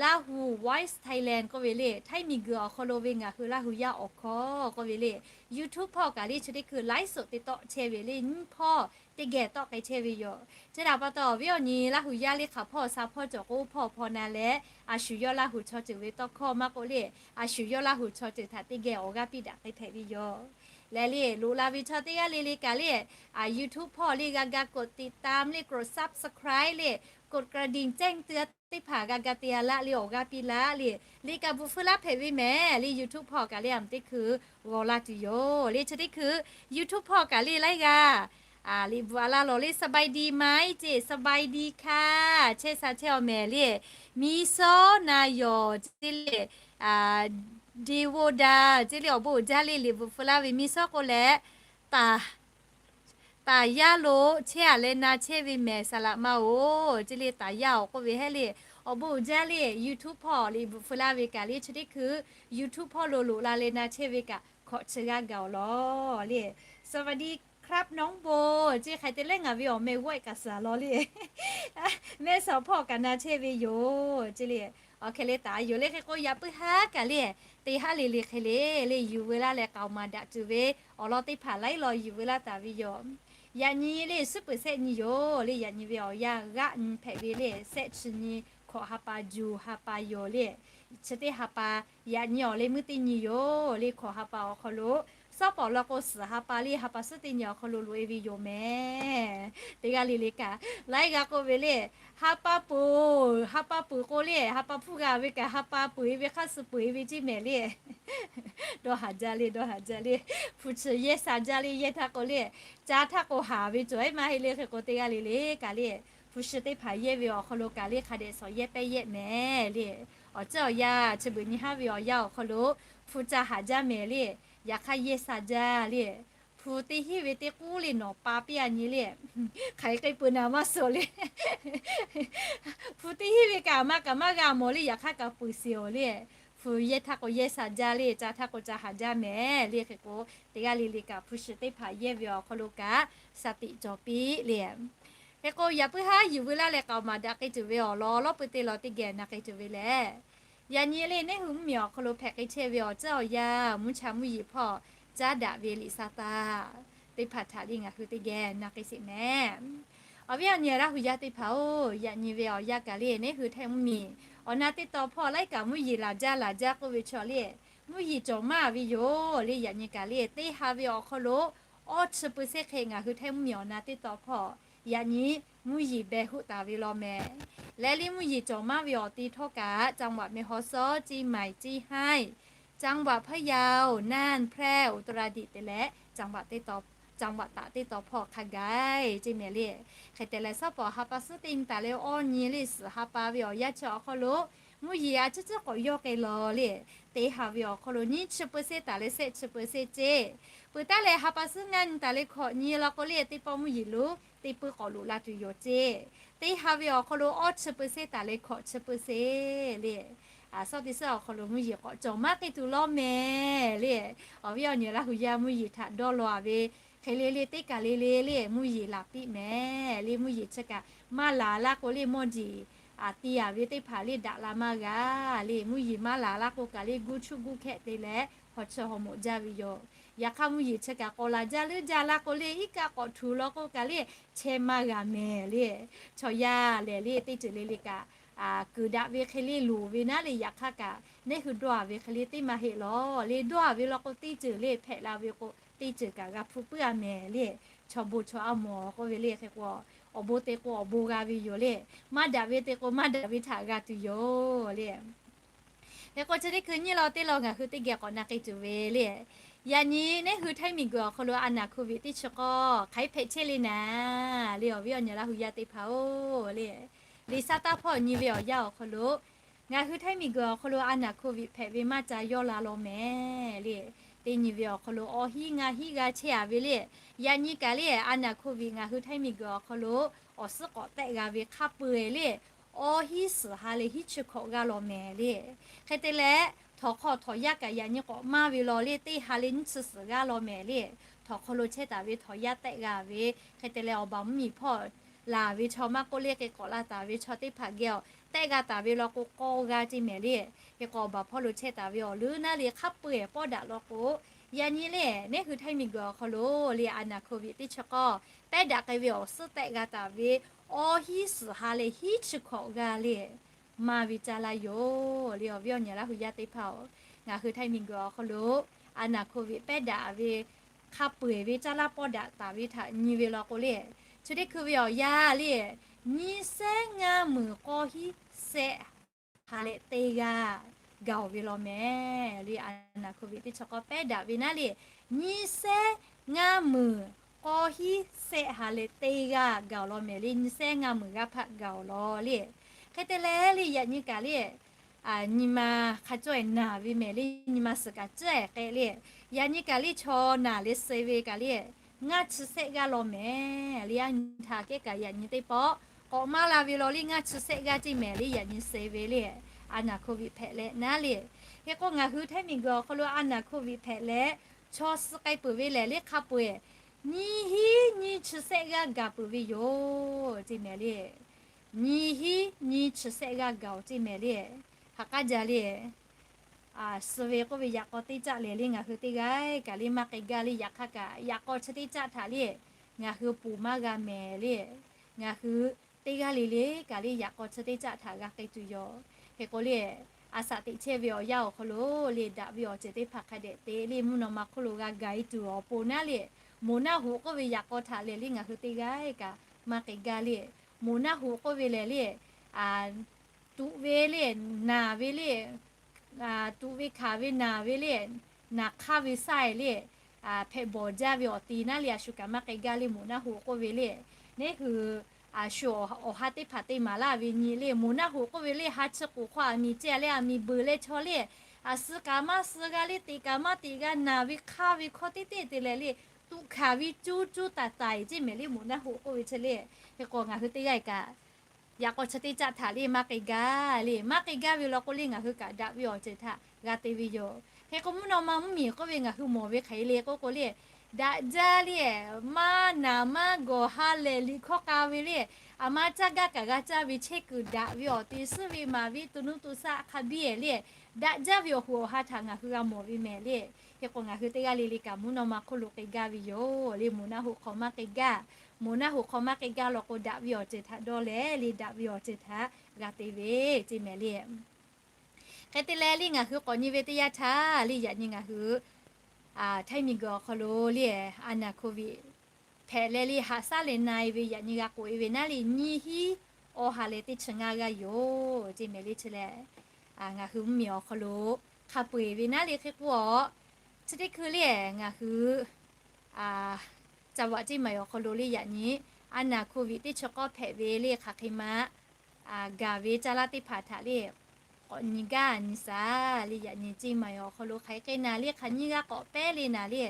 Lahu Voice Thailand k'oˆ ve le, Htaiˇ miˬ guiˬ awˬ hk'aw lo ve ngaˬ hui Laˇ huˍ yaˇ awˬ hkawˇ k'oˆ ve le, YouTube hpawˇ kaꞈ le chi teˇ hkui ไลฟ์สด te tawˆ chehˇ ve le, nyiˇ hpawˇ teˇ geh tawˆ k'ai chehˇ ve yoˬ. Chi htaꞈ pa taw awˬ viˉ awˬ nyi Laˇ huˍ yaˇ le hk'aˬ hpawˇ sha hpawˇ cawˬ k'o hpawˇ hpawˇ na leh, a shu yawˇ Laˇ huˍ chaw ceuˬ ve tawˇ hkawˇ maˇ k'oˆ le, a shu yawˇ Laˇ huˍ chaw ceuˬ htaꞈ teˇ geh awˬ g'aˇ piˇ daꞈ k'ai hpehꞈ ve yoˬ. Leh le loꞈ la ve chaw teˇ g'aˇ le le kaꞈ le, a, YouTube hpawˇ le g'a ga กดติดตาม le, กด subscribe le, กดกระดิ่งแจ้งเตือน teˇ hpaˍ g'a ga te a laˇ le, awˬ g'aˇ piˇ laˇ le. Le kaꞈ bvuhꞈ feu laˇ hpehꞈ ve mehˍ le. YouTube hpawˇ kaꞈ le a meh teˇ hkui g'aw laˇ tuˬ yoˬ le. Chi teˇ hkui YouTube hpawˇ kaꞈ le laiˉ g'aˇ liꞈ bvuhꞈ a laˇ lawˬ le, สบายดีไหม ceˇ, สบายดีค่ะ chehˇ sha chehˇ awˬ mehˍ le. Miˇ shawˉ na yawˬ ceˇ le, deˍ voˆ daꞈ ceˇ le, awˬ bon uiˍ jaˇ le. Liꞈ bvuhꞈ feu laˇ ve miˇ shawˉ k'o leh, taˍ taˍ yaˇ lo chehˇ a leh na chehˇ ve mehˍ, saˍ laꞈ ma-oˬ ceˇ le. Taˍ yaˇ-oˬ k'oˆ ve heˆ le. Awˬ bon uiˍ jaˇ le. YouTube hpawˇ liꞈ bvuhꞈ feu laˇ ve kaꞈ le, chi teˇ hkui YouTube hpawˇ lo loꞈ la leh na chehˇ ve kaꞈ hkawꞈ chi g'aˇ gaˬ awˬ lawn le. สวัสดีครับน้องโบ ceˇ hk'ai te leh ngaˬ ve awˬ meh g'awehˆ kaꞈ suhˍ law le. Mehˆ shawˍ hpawˇ kaꞈ na chehˇ ve yoˬ ceˇ le. Awˬ hk'e le taˍ yoˬ le. Hk'e k'o yaꞈ puiˉ haˉ kaꞈ le, teˇ haˉ le le hk'e le le yuˬ veu laˇ leh k'aoˍ maˍ daꞈ tuˬ ve awˬ lawn teˇ hpaˍ laiˉ law yuˬ veu laˇ taˍ ve yoˬ. Yaꞈ nyi le suhˉ peuˬ sehˆ nyi yoˬ le. Yaꞈ nyi ve awˬ yanˇ g'aˆ nyi hpehꞈ ve le, sehˆ chi nyi hkawꞈ ha pa juˬ ha pa yoˬ le. Chi teˇ ha pa yaꞈ nyi awˬ leh meuˇ teˇ nyi yoˬ le. Hkawꞈ ha pa awˬ hk'aw lo, suhˉ pawˍ law k'o suhˍ ha pa le, ha pa suhˉ teˇ nyi awˬ hk'aw lo loꞈ e ve yoˬ mehˍ. Teˇ g'aˇ le le kaꞈ laiˉ g'a k'oˆ ve le, ha pa peuˬ, ha pa peuˬ k'o le, ha pa hpfuhˇ g'a ve kaꞈ ha pa peuˬ e ve hk'aˇ suh peuˬ e ve ceˇ mehˍ le. Dawˇ haˍ jaˇ le, dawˇ haˍ jaˇ le. Hpu chi yehˇ sha jaˇ le. Yehˇ htaˇ k'o le, ca htaˇ k'o haˍ ve cawˬ ehˉ maˇ heˆ le. Hk'e k'o teˇ g'aˇ le le kaꞈ le, hpu shi teˇ hpaˍ yehˇ ve awˬ hk'aw lo kaꞈ le hk'a dehꞈ shawˍ yehˇ pehˇ yehˇ mehˍ le. Awˬ ceuˬ awˬ yanˇ chi beuꞈ nyi haˉ ve awˬ yanˇ awˬ hk'aw lo hpu ca haˍ jaˇ mehˍ le. Yaꞈ hk'aˇ yehˇ sha jaˇ le. Hpu teˇ hinˉ ve teˇ k'uˉ le nawˬ pa piˇ a nyi le. Hk'aˬ hk'e peuˬ naˍ maˇ suhˍ le. Hpu teˇ hinˉ ve kaꞈ maˇ kaꞈ maˇ g'a mawˬ le. Yaꞈ hk'aˇ kaꞈ peuˬ sheˍ awˬ le. Hpu yehˇ htaˇ k'o yehˇ sha jaˇ le, ca htaˇ k'o ca haˍ jaˇ mehˍ le. Hk'e k'o teˇ g'aˇ le le kaꞈ hpu shi teˇ hpaˍ yehˇ ve awˬ hk'aw lo kaꞈ sha tiꞈ cawˬ piˇ le. Hk'e k'o yaꞈ puiˉ haˉ yuˬ veu laˇ leh k'aoˍ maˍ daꞈ k'ai tuˬ ve awˬ lawn lawˉ peu te law teˇ geh na k'ai tuˬ ve lehˬ, yaꞈ nyi le neˉ hui mvuhˇmiˬ awˬ hk'aw lo hpehꞈ k'ai chehˇ ve awˬ ceuˬ awˬ yanˇ mvuhˇ cha mvuhˇ yeˬ hpawˇ caˉ daꞈ ve liꞈ sa taˇ teˇ hpaˍ htaꞈ le ngaˬ hui teˇ geh na k'ai sheˍ mehˍ. Awˬ viˉ awˬ nyi Laˇ hu yaˇ teˇ hpaˍ-oˬ, yaꞈ nyi ve awˬ yanˇ kaꞈ le neˉ hui htaiˇ mvuhˇmiˬ awˬ na teˇ taw hpawˇ laiˉ kaꞈ mvuhˇ yeˬ laˬ jaˇ laˬ jaˇ k'oˆ ve chaw le, mvuhˇ yeˬ cawˬ maˇ ve yoˬ le. Yaꞈ nyi kaꞈ le teˇ ha ve awˬ hk'aw lo awˇ chi peu se hk'e ngaˬ hui htaiˇ mvuhˇmiˬ awˬ na teˇ taw hpawˇ yaꞈ nyi mvuhˇ yeˬ beh hoˆ taˍ ve law mehˍ. Leh le mvuhˇ yeˬ cawˬ maˇ ve awˬ te htawˇ kaꞈ จังหวัดแม่ฮ่องสอน เชียงใหม่ เชียงราย จังหวัดพะเยา น่าน แพร่ อุตรดิตถ์ te leh จังหวัด จังหวัด taꞈ teˇ taw hpawˇ hk'a gaˬ ceˇ mehˍ le. Hk'e te leh suhˉ pawˍ ha pa suhˉ teˇ nyi taˍ leh awˇ nyi le suhˍ ha pa ve awˬ yanˇ chi awˬ hk'aw lo mvuhˇ yeˬ a ciˉ ciˉ k'awꞈ yawˇ k'ai law le. Teˇ ha ve awˬ hk'aw lo nyiˇ chi peu se taˍ leh sehˆ chi peu se ceˇ. Peuˬ taˉ leh ha pa suhˉ ngaˇ nyi taˍ leh hkawꞈ nyi law k'o le teˇ pawˆ mvuhˇ yeˬ lo teˇ puiˉ k'awꞈ loꞈ la tuˬ yoˬ ceˇ. Teˇ ha ve awˬ hk'aw lo awˇ chi peu se taˍ leh hkawꞈ chi peu se le. Suhˉ teˇ suhˉ awˬ hk'aw lo mvuhˇ yeˬ k'awꞈ cawˬ maˇ k'ai tuˬ law mehˍ le. Awˬ viˉ awˬ nyi Laˇ hu yaˇ mvuhˇ yeˬ htaꞈ dawˇ law a ve hk'e le le teˇ kaˬ le le le mvuhˇ yeˬ laˬ piˇ mehˍ le. Mvuhˇ yeˬ chi kaꞈ maˇ laˬ laˇ k'o le mawˇ jeˬ a ti a ve teˇ hpaˍ le daꞈ la maˇ g'a le. Mvuhˇ yeˬ maˇ laˬ laˇ k'o kaꞈ le guˇ chuˇ guˇ hkehˆ te leh haw chi haw moꞈ jaˇ ve yoˬ. Yaꞈ hk'aˇ mvuhˇ yeˬ chi kaꞈ k'awꞈ laˬ jaˇ leuˉ jaˇ laˇ k'o le iˉ kaˆ k'awꞈ htuꞈ law k'o kaꞈ le chehˇ maˇ g'a mehˍ le. Chaw yaˇ lehˬ le teˇ ceuˬ le le kaꞈ kuiˬ daꞈ ve hk'e le loˍ ve naˉ le. Yaꞈ hk'aˇ kaꞈ neˉ hui dawˇ a ve hk'e le teˇ maˇ heˆ lawˬ le. Dawˇ a ve law k'o teˇ ceuˬ le hpehꞈ la ve k'o teˇ ceuˬ kaꞈ g'a hpu puiˉ a mehˍ le. Chaw bon chaw a mawˬ k'oˆ ve le hk'e k'o awˬ bon te k'o awˬ bon g'a ve yoˬ le. Maˇ daꞈ ve te k'o maˇ daꞈ ve htaꞈ g'a tuˬ yoˬ le. Hk'e k'o chi teˇ hkui nyiˇ law teˇ law ngaˬ hui teˇ geh k'awꞈ na k'ai tuˬ ve le. Yaꞈ nyi neˉ hui htaiˇ miˬguiˬ awˬ hk'aw lo a naˍ hko viꞈ teˇ chi k'awˇ hk'aˬ hk'e hpehꞈ chehˇ le naˍ le. Awˬ viˉ awˬ nyi Laˇ hu yaˇ teˇ hpaˍ-oˬ le, liꞈ sa taˇ hpawˇ nyi ve awˬ yanˇ awˬ hk'aw lo ngaˬ hui htaiˇ miˬguiˬ awˬ hk'aw lo a naˍ hko viꞈ hpehꞈ ve maˇ ca yawˇ la law mehˍ le. Teˇ nyi ve awˬ hk'aw lo awˬ hinˉ ngaˇ hinˉ g'a chehˇ a ve le. Yaꞈ nyi kaꞈ le a naˍ hko viꞈ ngaˬ hui htaiˇ miˬguiˬ awˬ hk'aw lo awˬ suhˉ k'awꞈ tehˆ g'a ve hk'a peu-eˬ le awˬ hinˉ suhˍ ha leh hiˉ chi hkawꞈ g'aˇ law mehˍ le. Hk'e te leh htawnˍ hk'aw htawnˍ yaˇ kaꞈ yaꞈ nyi k'awꞈ maˇ ve law le teˇ ha leh nyiˇ chi suhˍ g'aˇ law mehˍ le. Htawnˍ hk'aw lo chehˇ taˍ ve htawnˍ yaˇ tehˆ g'a ve hk'e te leh awˬ baˬ mvuhˇmiˬ hpawˇ laˬ ve chaw maˇ k'oˆ le hk'e k'awꞈ la taˍ ve chaw teˇ hpaˍ geh awˬ tehˆ g'a taˍ ve law k'o k'awˇ g'aˇ ceˇ mehˍ le. Hk'e k'o awˬ baˬ hpawˇ lo chehˇ taˍ ve awˬ leuˉ naˉ le hk'a peu-eˬ pawˆ daꞈ law k'o yaꞈ nyi le neˉ hui htaiˇ miˬguiˬ awˬ hk'aw lo le a naˍ hko viꞈ teˇ chi k'awˇ pehˉ daꞈ k'ai ve awˬ suhˉ tehˆ g'a taˍ ve awˬ hinˉ suhˍ ha leh hiˉ chi hkawꞈ g'aˇ le maˇ ve caˇ laˇ yoˬ le. Awˬ viˉ awˬ nyi Laˇ hu yaˇ teˇ hpaˍ-oˬ, ngaˬ hui htaiˇ miˬguiˬ awˬ hk'aw lo a naˍ hko viꞈ pehˉ daꞈ ve hk'a peu-eˬ ve caˇ laˇ pawˇ daꞈ taˍ ve htaꞈ nyi ve law k'o le, chi teˇ hkui ve awˬ yanˇ le, nyiˇ sehˉ ngaˇ meunˍ k'awˇ hiˉ sehˆ ha leh teˇ g'aˇ gaˬ-oˬ ve law mehˍ le. A naˍ hk'oˆ ve teˇ chi k'awˇ pehˉ daꞈ ve naˉ le, nyiˇ sehˉ ngaˇ meunˍ k'awˇ hiˉ sehˆ ha leh teˇ g'aˇ gaˬ-oˬ law mehˍ le. Nyiˇ sehˉ ngaˇ meunˍ g'aˇ hpaˆ gaˬ-oˬ law le. Hk'e te leh le yaꞈ nyi kaꞈ le, nyi ma hk'a cawˇ-eˬ naˬ ve mehˍ le, nyi ma suhˍ kaꞈ cawˇ-eˬ k'ai le. Yaꞈ nyi kaꞈ le chaw naˬ leh suh ve kaꞈ le, ngaˇ chi sehˆ g'aˇ law mehˍ le. A nyi htaꞈ kehˉ kaꞈ yaꞈ nyi teˇ pawˆ k'awꞈ maˇ la ve law le, ngaˇ chi sehˆ g'aˇ ceˇ mehˍ le. Yaꞈ nyi suh ve le, a naˍ hk'oˆ ve hpehꞈ leh naˉ le. Hk'e k'o ngaˬ hui htaiˇ miˬguiˬ awˬ hk'aw lo a naˍ hk'oˆ ve hpehꞈ leh, chaw suh k'ai peuˬ ve lehˬ le hk'a peu-eˬ nyiˇ hiˉ nyiˇ chi sehˆ g'aˇ gaˬ peuˬ ve yoˬ ceˇ mehˍ le. Nyiˇ hiˉ nyiˇ chi sehˆ g'aˇ gaˬ-oˬ ceˇ mehˍ le. Haꞈ k'aˉ jaˇ le. Suh ve k'oˆ ve yaꞈ k'aw teˇ caˆ lehˬ le ngaˬ hui teˇ g'aˇ kaꞈ le maˇ k'ai gaˇ le. Yaꞈ hk'aˇ kaꞈ yaꞈ k'aw chi teˇ caˆ htaꞈ le ngaˬ hui ponˬ maˇ g'a mehˍ le. Ngaˬ hui teˇ g'aˇ le le kaꞈ le yaꞈ k'aw chi teˇ caˆ htaꞈ g'a k'ai tuˬ yoˬ. Hk'e k'o le, a shaꞈ teꞈ chehˇ ve awˬ yanˇ awˬ hk'aw lo le daꞈ ve awˬ ceuˬ teˇ hpaˍ hk'a dehꞈ te le mvuhˇ naw ma hk'oˆ lo g'a gaˬ-e tuˬ awˬ pon naˉ le, moˍ naˆ hoꞈ k'oˆ ve yaꞈ k'aw htaꞈ lehˬ le ngaˬ hui teˇ g'aˇ kaꞈ maˇ k'ai gaˇ le. Moˍ naˆ hoꞈ k'oˆ ve lehˬ le, tuꞈ ve le, naˬ ve le, tuꞈ ve hkanˍ ve naˬ ve le, naˬ hk'aˇ ve shaˆ-e le, hpehꞈ bawˬ jaˇ ve awˬ ti naˉ le a shu kaꞈ maˇ k'ai gaˇ le. Moˍ naˆ hoꞈ k'oˆ ve le, neˉ hui a shu awˬ ha teˇ hpaˍ te maˍ laˇ ve nyi le. Moˍ naˆ hoꞈ k'oˆ ve le ha chi k'oˍ hk'aw aˬ miˍ ceh leh aˬ miˍ beuˬ leh chaw le, a suh kaꞈ maˇ suh g'a le, teꞈ kaꞈ maˇ teꞈ g'a, naˬ ve hk'aˇ ve hkawˇ teˇ teˇ te leh le, tuꞈ hkanˍ ve cuˇ cuˇ taiˍ taiˍ ceˇ mehˍ le. Moˍ naˆ hoꞈ k'oˆ ve chi le, hk'e k'o ngaˬ hui teˇ g'aˇ kaꞈ yaꞈ k'aw chi teˇ caˆ htaꞈ le maˇ k'ai gaˇ le. Maˇ k'ai gaˇ ve law k'o le ngaˬ hui kaꞈ daꞈ ve awˬ ceuˬ htaꞈ g'a te ve yoˬ. Hk'e k'o mvuhˇ naw ma mvuhˇmiˬ k'oˆ ve ngaˬ hui mawˬ ve hk'aˬ hk'e le k'oˆ k'o le, daꞈ jaˇ le, maˇ naˬ maˇ gawˬ ha lehˬ liꞈ hkawˇ k'a ve le, aˬ ma caˇ gaˇ kaꞈ g'a caˇ ve chehˇ kuiˬ daꞈ ve awˬ te suhˉ ve maˍ ve tuˬ nuˇ tuˬ shaˆ hk'a biˇ-e le, daꞈ jaˇ ve awˬ hoꞈ awˬ ha htaꞈ ngaˬ hui g'a mawˬ ve mehˍ le. Hk'e k'o ngaˬ hui teˇ g'aˇ le le kaꞈ mvuhˇ naw ma hk'oˆ lo k'ai gaˇ ve yoˬ le. Moˍ naˆ hoꞈ hk'aw maˇ k'ai gaˇ. Moˍ naˆ hoꞈ hk'aw maˇ k'ai gaˇ law k'o daꞈ ve awˬ ceuˬ htaꞈ dawˇ leh le daꞈ ve awˬ ceuˬ htaꞈ g'a te ve ceˇ mehˍ le. Hk'e te leh le ngaˬ hui k'awꞈ nyi ve teˇ yanˇ htaˇ le yaꞈ nyi ngaˬ hui htaiˇ miˬguiˬ awˬ hk'aw lo le a naˍ hkoˍ viꞈ hpehꞈ leh le haꞈ shaˉ leh na-e ve yaꞈ nyi g'a k'oꞈ-e ve naˉ le nyiˇ hiˉ awˬ ha leh teˇ chi ngaˇ g'aˇ yoˬ ceˇ mehˍ le. Chi leh ngaˬ hui mvuhˇmiˬ awˬ hk'aw lo hk'a peu-eˬ ve naˉ le hk'e k'oˆ-a, chi teˇ hkui le ngaˬ hui ca vaꞈ ceˇ maˍ awˬ hk'aw lo le yaꞈ nyi a naˍ hkoˍ viꞈ teˇ chi k'awˇ hpehꞈ ve le hk'aˬ hk'e ma gaˬ ve caˇ laˇ teˇ hpaˍ htaꞈ le k'awꞈ nyi gaˇ nyi shaˍ le. Yaꞈ nyi ceˇ maˍ awˬ hk'aw lo hk'aˬ hk'e na le hk'aˬ nyiˇ g'aˇ k'awꞈ pehˉ le na le.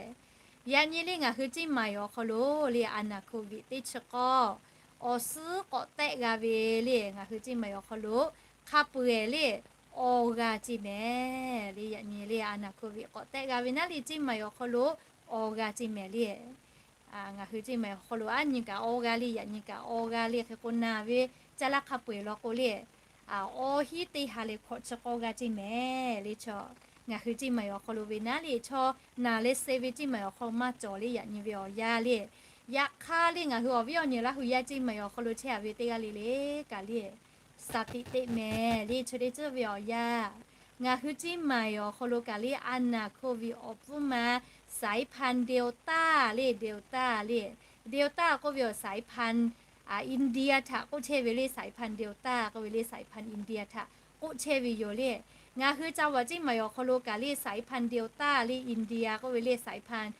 Yaꞈ nyi le ngaˬ hui ceˇ maˍ awˬ hk'aw lo le a naˍ hkoˍ viꞈ teˇ chi k'awˇ awˬ suhˉ k'awꞈ tehˆ g'a ve le ngaˬ hui ceˇ maˍ awˬ hk'aw lo hk'a peu-eˬ le awˬ g'a ceˇ mehˍ le. Yaꞈ nyi le a naˍ hkoˍ viꞈ k'awꞈ tehˆ g'a ve naˉ le ceˇ maˍ awˬ hk'aw lo awˬ g'a ceˇ mehˍ le. Ngaˬ hui ceˇ maˍ awˬ hk'aw lo aˉ nyi kaꞈ awˬ g'a le yaꞈ nyi kaꞈ awˬ g'a le hk'e k'o na ve caˇ laˇ hk'a peu-eˬ law k'o le awˬ hiˉ teˇ ha leh hkawꞈ chi k'awˇ g'a ceˇ mehˍ le. Chaw ngaˬ hui ceˇ maˍ awˬ hk'aw lo ve naˉ le chaw naˬ leh suh ve ceˇ maˍ awˬ hk'aw maˇ cawˬ le yaꞈ nyi ve awˬ yanˇ le. Yaꞈ hk'aˇ le ngaˬ hui awˬ viˉ awˬ nyi Laˇ hu yaˇ ceˇ maˍ awˬ hk'aw lo chehˇ-a ve teˇ g'aˇ le le kaꞈ le shaˍ tiꞈ teˇ mehˍ le. Chi teˇ ceuˬ ve awˬ yanˇ ngaˬ hui ceˇ maˍ awˬ hk'aw lo kaꞈ le a naˍ hkoˍ viꞈ awˬ pfuhˇ ma สายพันธุ์ Delta le Delta le Delta k'oˆ ve awˬ สายพันธุ์ India htaꞈ k'oˆ chehˇ ve le สายพันธุ์ Delta k'oˆ ve le สายพันธุ์ India htaꞈ k'oˆ chehˇ ve yoˬ le. Ngaˬ hui ca vaꞈ ceˇ maˍ awˬ hk'aw lo kaꞈ le สายพันธุ์ Delta le India k'oˆ ve le สายพันธุ์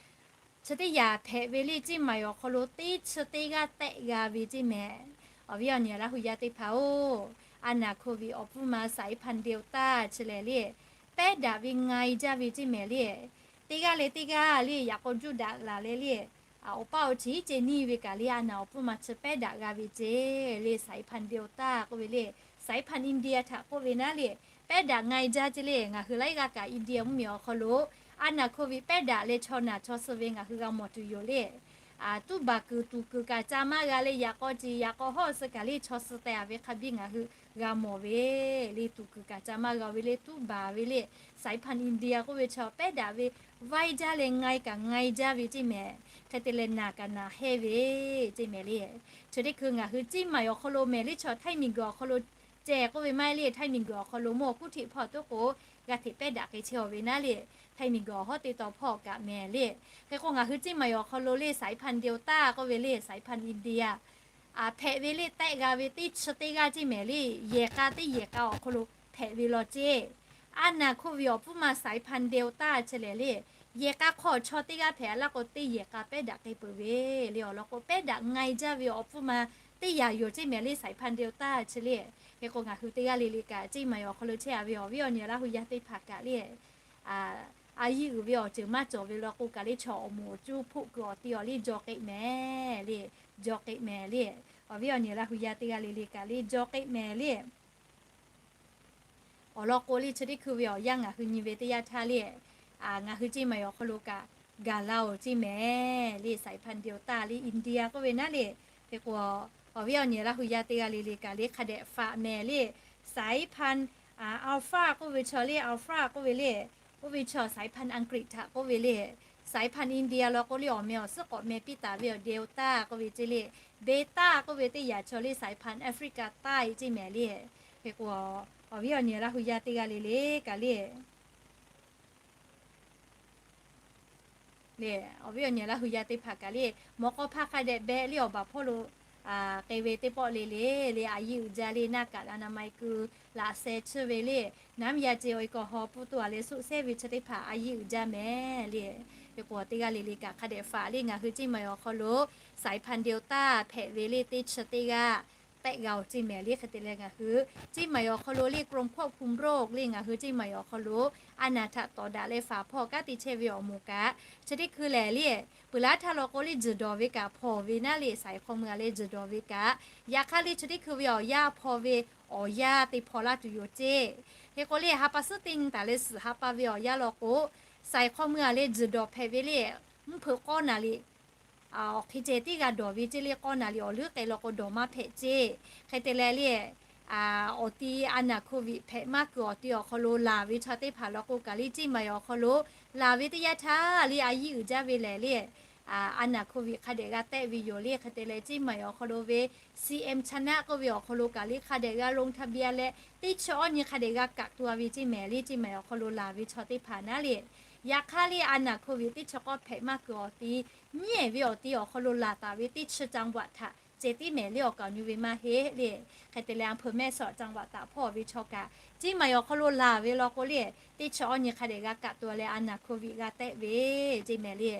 chi teˇ yanˇ hpehꞈ ve le ceˇ maˍ awˬ hk'aw lo teˇ chi teˇ g'aˇ tehˆ g'a ve ceˇ mehˍ. Awˬ viˉ awˬ nyi Laˇ hu yaˇ teˇ hpaˍ-oˬ, a naˍ hkoˍ viꞈ awˬ pfuhˇ ma สายพันธุ์ Delta chi lehˬ le pehˉ daꞈ ve nga-e jaˇ ve ceˇ mehˍ le. Teˇ g'aˇ leh teˇ g'aˇ le yaꞈ k'aw juˇ daꞈ laˬ leh le awˬ paˇ awˬ chi ceˇ nyiˇ ve kaꞈ le a naˍ awˬ pfuhˇ ma chi pehˉ daꞈ g'a ve ceˇ le สายพันธุ์ Delta k'oˆ ve le สายพันธุ์ India htaꞈ k'oˆ ve naˉ le pehˉ daꞈ nga-e jaˇ ceˇ le. Ngaˬ hui laiˉ g'aˇ kaꞈ India mvuhˇmiˬ awˬ hk'aw lo a naˍ hkoˍ viꞈ pehˉ daꞈ leh chaw naˬ chaw suh ve ngaˬ hui g'a mawˬ tuˬ yoˬ le. Tuˉ baˬ kuiˬ tuˬ kuiˬ kaꞈ ca maˇ g'a leh yaꞈ k'aw ceˬ yaꞈ k'aw hawˉ suh kaꞈ le chaw suh teh-a ve hk'a biˇ ngaˬ hui g'a mawˬ ve le. Tuˬ kuiˬ kaꞈ ca maˇ g'a ve le tuˉ baˬ ve le สายพันธุ์ India k'oˆ ve chaw pehˉ daꞈ ve vaiˇ jaˇ leh nga-e kaꞈ nga-e jaˇ ve ceˇ mehˍ. Hk'e te leh naˬ kaꞈ naˬ hehˇ ve ceˇ mehˍ le. Chi teˇ hkui ngaˬ hui ceˇ maˍ awˬ hk'aw lo mehˍ le chaw htaiˇ miˬ guiˬ awˬ hk'aw lo Delta k'oˆ ve maˇ heˆ le, Htaiˇ miˬguiˬ awˬ hk'aw lo mawˇ kuˉ htiˆ hpawˇ toˉ k'o, g'a hteꞈ pehˉ daꞈ k'ai chehˇ-oˬ ve naˉ le, Htaiˇ miˬguiˬ awˬ hawˉ teˇ taw hpawˇ kaꞈ mehˍ le. Hk'e k'o, ngaˬ hui ceˇ maˍ yoˬ awˬ hk'aw lo le สายพันธุ์เดลต้า k'oˆ ve le สายพันธุ์อินเดีย hpehꞈ ve le tehˆ g'a ve teˇ chi teˇ g'aˇ ceˇ mehˍ le, yehˬ k'a teˇ yehˬ k'a awˬ hk'aw lo hpehꞈ ve law ceˇ. A naˍ hk'oˆ ve awˬ pfuhˇ ma สายพันธุ์เดลต้า chi lehˬ le, yehˬ k'a hk'aw chaw teˇ g'aˇ hpehꞈ laˇ k'o, teˇ yehˬ k'a pehˉ daꞈ k'ai peuˬ ve le. Awˬ lawn k'o, pehˉ daꞈ nga-e jaˇ ve awˬ pfuhˇ ma teˇ yaꞈ yoˬ ceˇ mehˍ le สายพันธุ์เดลต้า chi le. Hk'e k'o, ngaˬ hui teˇ g'aˇ le le kaꞈ ceˇ maˍ yoˬ awˬ hk'aw lo chehˇ-a ve awˬ viˉ awˬ nyi Laˇ hu yaˇ teˇ hpaˍ kaꞈ le, a, a yiˇ uiˍ ve awˬ ceuˬ maˇ cawˬ ve law k'o kaꞈ le, chaw awˬ moˍ awˬ cuˇ hpoˆ kuiˬ awˬ ti awˬ liˇ jaw k'ai mehˍ le, jaw k'ai mehˍ le. Awˬ viˉ awˬ nyi Laˇ hu yaˇ teˇ g'aˇ le le kaꞈ le jaw k'ai mehˍ le. Awˬ lawn k'o le, chi teˇ hkui ve awˬ yanˇ ngaˬ hui nyi ve teˇ yanˇ htaˇ le, ngaˬ hui ceˇ maˍ yoˬ awˬ hk'aw lo kaꞈ gaˬ la-oˬ ceˇ mehˍ le. สายพันธุ์เดลต้า le India k'oˆ ve naˉ le. Hk'e k'o, awˬ viˉ awˬ nyi Laˇ hu yaˇ teˇ g'aˇ le le kaꞈ le hk'a dehꞈ faꞈ mehˍ le. สายพันธุ์ Alpha k'oˆ ve chaw le, Alpha k'oˆ ve le, oˇ ve chaw สายพันธุ์อังกฤษ htaꞈ k'oˆ ve le. สายพันธุ์ India law k'o le, awˬ meh awˬ suhˉ k'awꞈ meh piˇ taˍ ve awˬ Delta k'oˆ ve ceˇ le. Beta k'oˆ ve teˇ yaꞈ chaw le สายพันธุ์ Africa ใต้ ceˇ mehˍ le. Hk'e k'o, awˬ viˉ awˬ nyi Laˇ hu yaˇ teˇ g'aˇ le le kaꞈ le le, awˬ viˉ awˬ nyi Laˇ hu yaˇ teˇ hpaˍ kaꞈ le, mawꞈ k'aw hpaˇ hk'a dehꞈ beh le awˬ baˬ hpawˇ lo k'ai ve teˇ pawˆ le le, le a yiˇ uiˍ jaˇ le หน้ากากอนามัย kuiˬ laꞈ sheh chiˇ ve le, น้ำยาเจล แอลกอฮอล์ puˇ toˇ a leh suˆ sehˉ ve chi teˇ hpaˍ a yiˇ uiˍ jaˇ mehˍ le. Hk'e k'o, teˇ g'aˇ le le kaꞈ hk'a dehꞈ faꞈ le, ngaˬ hui ceˇ maˍ yoˬ awˬ hk'aw lo สายพันธุ์ Delta hpehꞈ ve le teˇ chi teˇ g'aˇ tehˆ g'a-oˬ ceˇ mehˍ le. Hk'e te leh ngaˬ hui ceˇ maˍ yoˬ awˬ hk'aw lo le กรมควบคุมโรค le ngaˬ hui ceˇ maˍ yoˬ awˬ hk'aw lo a naˍ htaꞈ tawˍ daꞈ leh faˍ hpawˇ kanˉ te chehˇ ve awˬ moˍ kaꞈ, chi teˇ hkui lehˬ le, peuˬ laˇ htaˇ law k'o le, tzuhˬ dawˬ ve kaꞈ hpawnˬ ve naˉ le, สาย hk'aw mui a leh tzuhˬ dawˬ ve kaꞈ, yaꞈ hk'aˇ le chi teˇ hkui ve awˬ yanˇ hpawnˬ ve awˬ yanˇ te hpawnˬ laˇ tuˬ yoˬ ceˇ. Hk'e k'o le, ha pa suhˉ teˇ nyi taˍ leh suhˍ ha pa ve awˬ yanˇ law k'o, สาย hk'aw mui a leh tzuhˬ dawˬ hpehꞈ ve le, mvuhˇ hpeuꞈ k'awˇ naˍ riˍ awˬ hk'e ceh tiˉ g'a dawˬ ve ceˇ le, k'awˇ naˍ riˍ awˬ leuˉ k'ai law k'o dawˬ maˇ hpehꞈ ceˇ. Hk'e te leh le, awˬ ti a naˍ โควิด hpehꞈ maˇ kuiˬ awˬ ti awˬ hk'aw lo laˬ ve chaw teˇ hpaˍ law k'o kaꞈ le, ceˇ maˍ yoˬ awˬ hk'aw lo laˬ ve teˇ yanˇ htaˇ le a yiˇ uiˍ jaˇ ve lehˬ le, a naˍ โควิด hk'a dehꞈ g'a tehˆ ve yoˬ le. Hk'e te leh ceˇ maˍ yoˬ awˬ hk'aw lo ve ซีเอ็ม ชนะ k'oˆ ve awˬ hk'aw lo kaꞈ le hk'a dehꞈ g'a ลงทะเบียน leh teˇ chi awˇ nyi hk'a dehꞈ g'a กักตัว ve ceˇ mehˍ le, ceˇ maˍ yoˬ awˬ hk'aw lo laˬ ve chaw teˇ hpaˍ naˉ le. Yaꞈ hk'aˇ le a naˍ โควิด teˇ chi k'awˇ hpehꞈ maˇ kuiˬ awˬ ti nyiˉ ehˍ ve awˬ ti awˬ hk'aw lo laˬ taˍ ve teˇ chi จังหวัด htaꞈ ceh tiˉ mehˍ le, awˬ kaˍ awˬ nu ve maˇ heˆ le. Hk'e te leh a hpeuꞈ แม่สอด จังหวัด htaꞈ hpawˇ ve chaw kaꞈ, ceˇ maˍ yoˬ awˬ hk'aw lo laˬ ve law k'o le, teˇ chi awˇ nyi hk'a dehꞈ g'a กักตัว leh a naˍ โควิด g'a tehˆ ve ceˇ mehˍ le.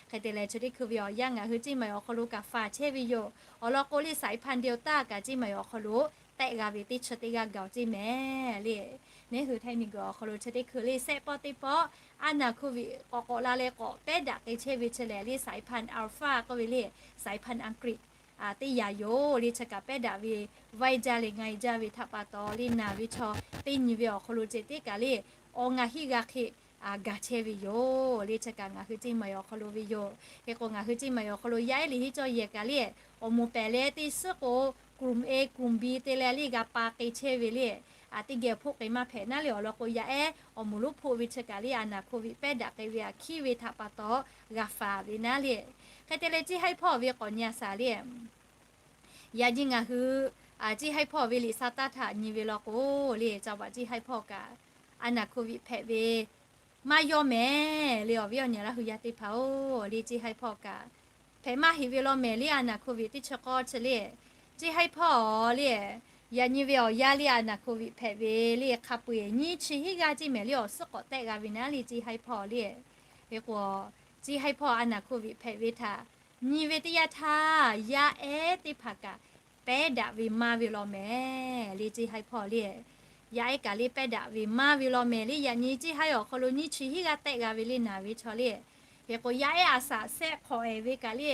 Hk'e te leh chi teˇ hkui ve awˬ yanˇ ngaˬ hui ceˇ maˍ yoˬ awˬ hk'aw lo kaꞈ faˍ chehˇ ve yoˬ. Awˬ lawn k'o le สายพันธุ์ Delta kaꞈ ceˇ maˍ yoˬ awˬ hk'aw lo tehˆ g'a ve teˇ chi teˇ g'aˇ gaˬ-oˬ ceˇ mehˍ le. Neˇ hui Htaiˇ miˬguiˬ awˬ hk'aw lo chi teˇ hkui le sehˆ pawˆ teˇ pawˆ a naˍ โควิด k'awꞈ k'awꞈ la leh k'awꞈ pehˉ daꞈ k'ai chehˇ ve chi lehˬ le สายพันธุ์ Alpha k'oˆ ve le, สายพันธุ์อังกฤษ teˇ yaꞈ yoˬ le. Chi kaꞈ pehˉ daꞈ ve vaiˇ jaˇ leh nga-e jaˇ ve htaꞈ pa taw le, naˬ ve chaw teˇ nyi ve awˬ hk'aw lo ceh tiˉ kaꞈ le awˬ ngaˬ hiˆ g'a hk'e gaˬ chehˇ ve yoˬ le. Chi kaꞈ ngaˬ hui ceˇ maˍ yoˬ awˬ hk'aw lo ve yoˬ. Hk'e k'o ngaˬ hui ceˇ maˍ yoˬ awˬ hk'aw lo yaˇ ehˉ liꞈ henˇ cawˇ yehˬ kaꞈ le, awˬ moˍ pehˍ leh teˇ suhˉ k'o กลุ่ม A กลุ่ม B te leh le g'a pa k'ai chehˇ ve le, teˇ geh hpoˆ k'ai maˇ hpehꞈ naˉ le. Awˬ lawn k'o yaˇ ehˉ awˬ moˍ lonˉ hpoˆ ve chi kaꞈ le a naˍ โควิด pehˉ daꞈ k'ai ve aꞈ hkiˉ ve htaꞈ pa taw g'a faˍ ve naˉ le. Hk'e te leh ceˇ haiˇ hpawˇ ve k'awꞈ nyi a shaˍ le. Yaꞈ nyi ngaˬ hui ceˇ haiˇ hpawˇ ve liꞈ sa taˇ htaꞈ nyi ve law k'o le, จังหวัด ceˇ haiˇ hpawˇ kaꞈ a naˍ โควิด hpehꞈ ve maˇ yawˇ mehˍ le. Awˬ viˉ awˬ nyi Laˇ hu yaˇ teˇ hpaˍ-oˬ le, ceˇ haiˇ hpawˇ kaꞈ hpehꞈ maˇ heˆ ve law mehˍ le a naˍ โควิด teˇ chi k'awˇ chi le. Ceˇ haiˇ hpawˇ le, yaꞈ nyi ve awˬ yanˇ le a naˍ โควิด hpehꞈ ve le hk'a peu-eˬ nyiˇ chi hiˉ g'aˇ ceˇ mehˍ le awˬ suhˉ k'awꞈ tehˆ g'a ve naˉ le ceˇ haiˇ hpawˇ le. Hk'e k'o, ceˇ haiˇ hpawˇ a naˍ โควิด hpehꞈ ve htaꞈ nyi ve teˇ yanˇ htaˇ yaˇ ehˉ teˇ hpaˍ kaꞈ pehˉ daꞈ ve maˇ ve law mehˍ le ceˇ haiˇ hpawˇ le. Yaˇ ehˉ kaꞈ le pehˉ daꞈ ve maˇ ve law mehˍ le. Yaꞈ nyi ceˇ haiˇ awˬ hk'aw lo nyiˇ chi hiˉ g'aˇ tehˆ g'a ve le naˬ ve chaw le. Hk'e k'o yaˇ ehˉ a shaꞈ shehˆ hk'awꞈ ehˍ ve kaꞈ le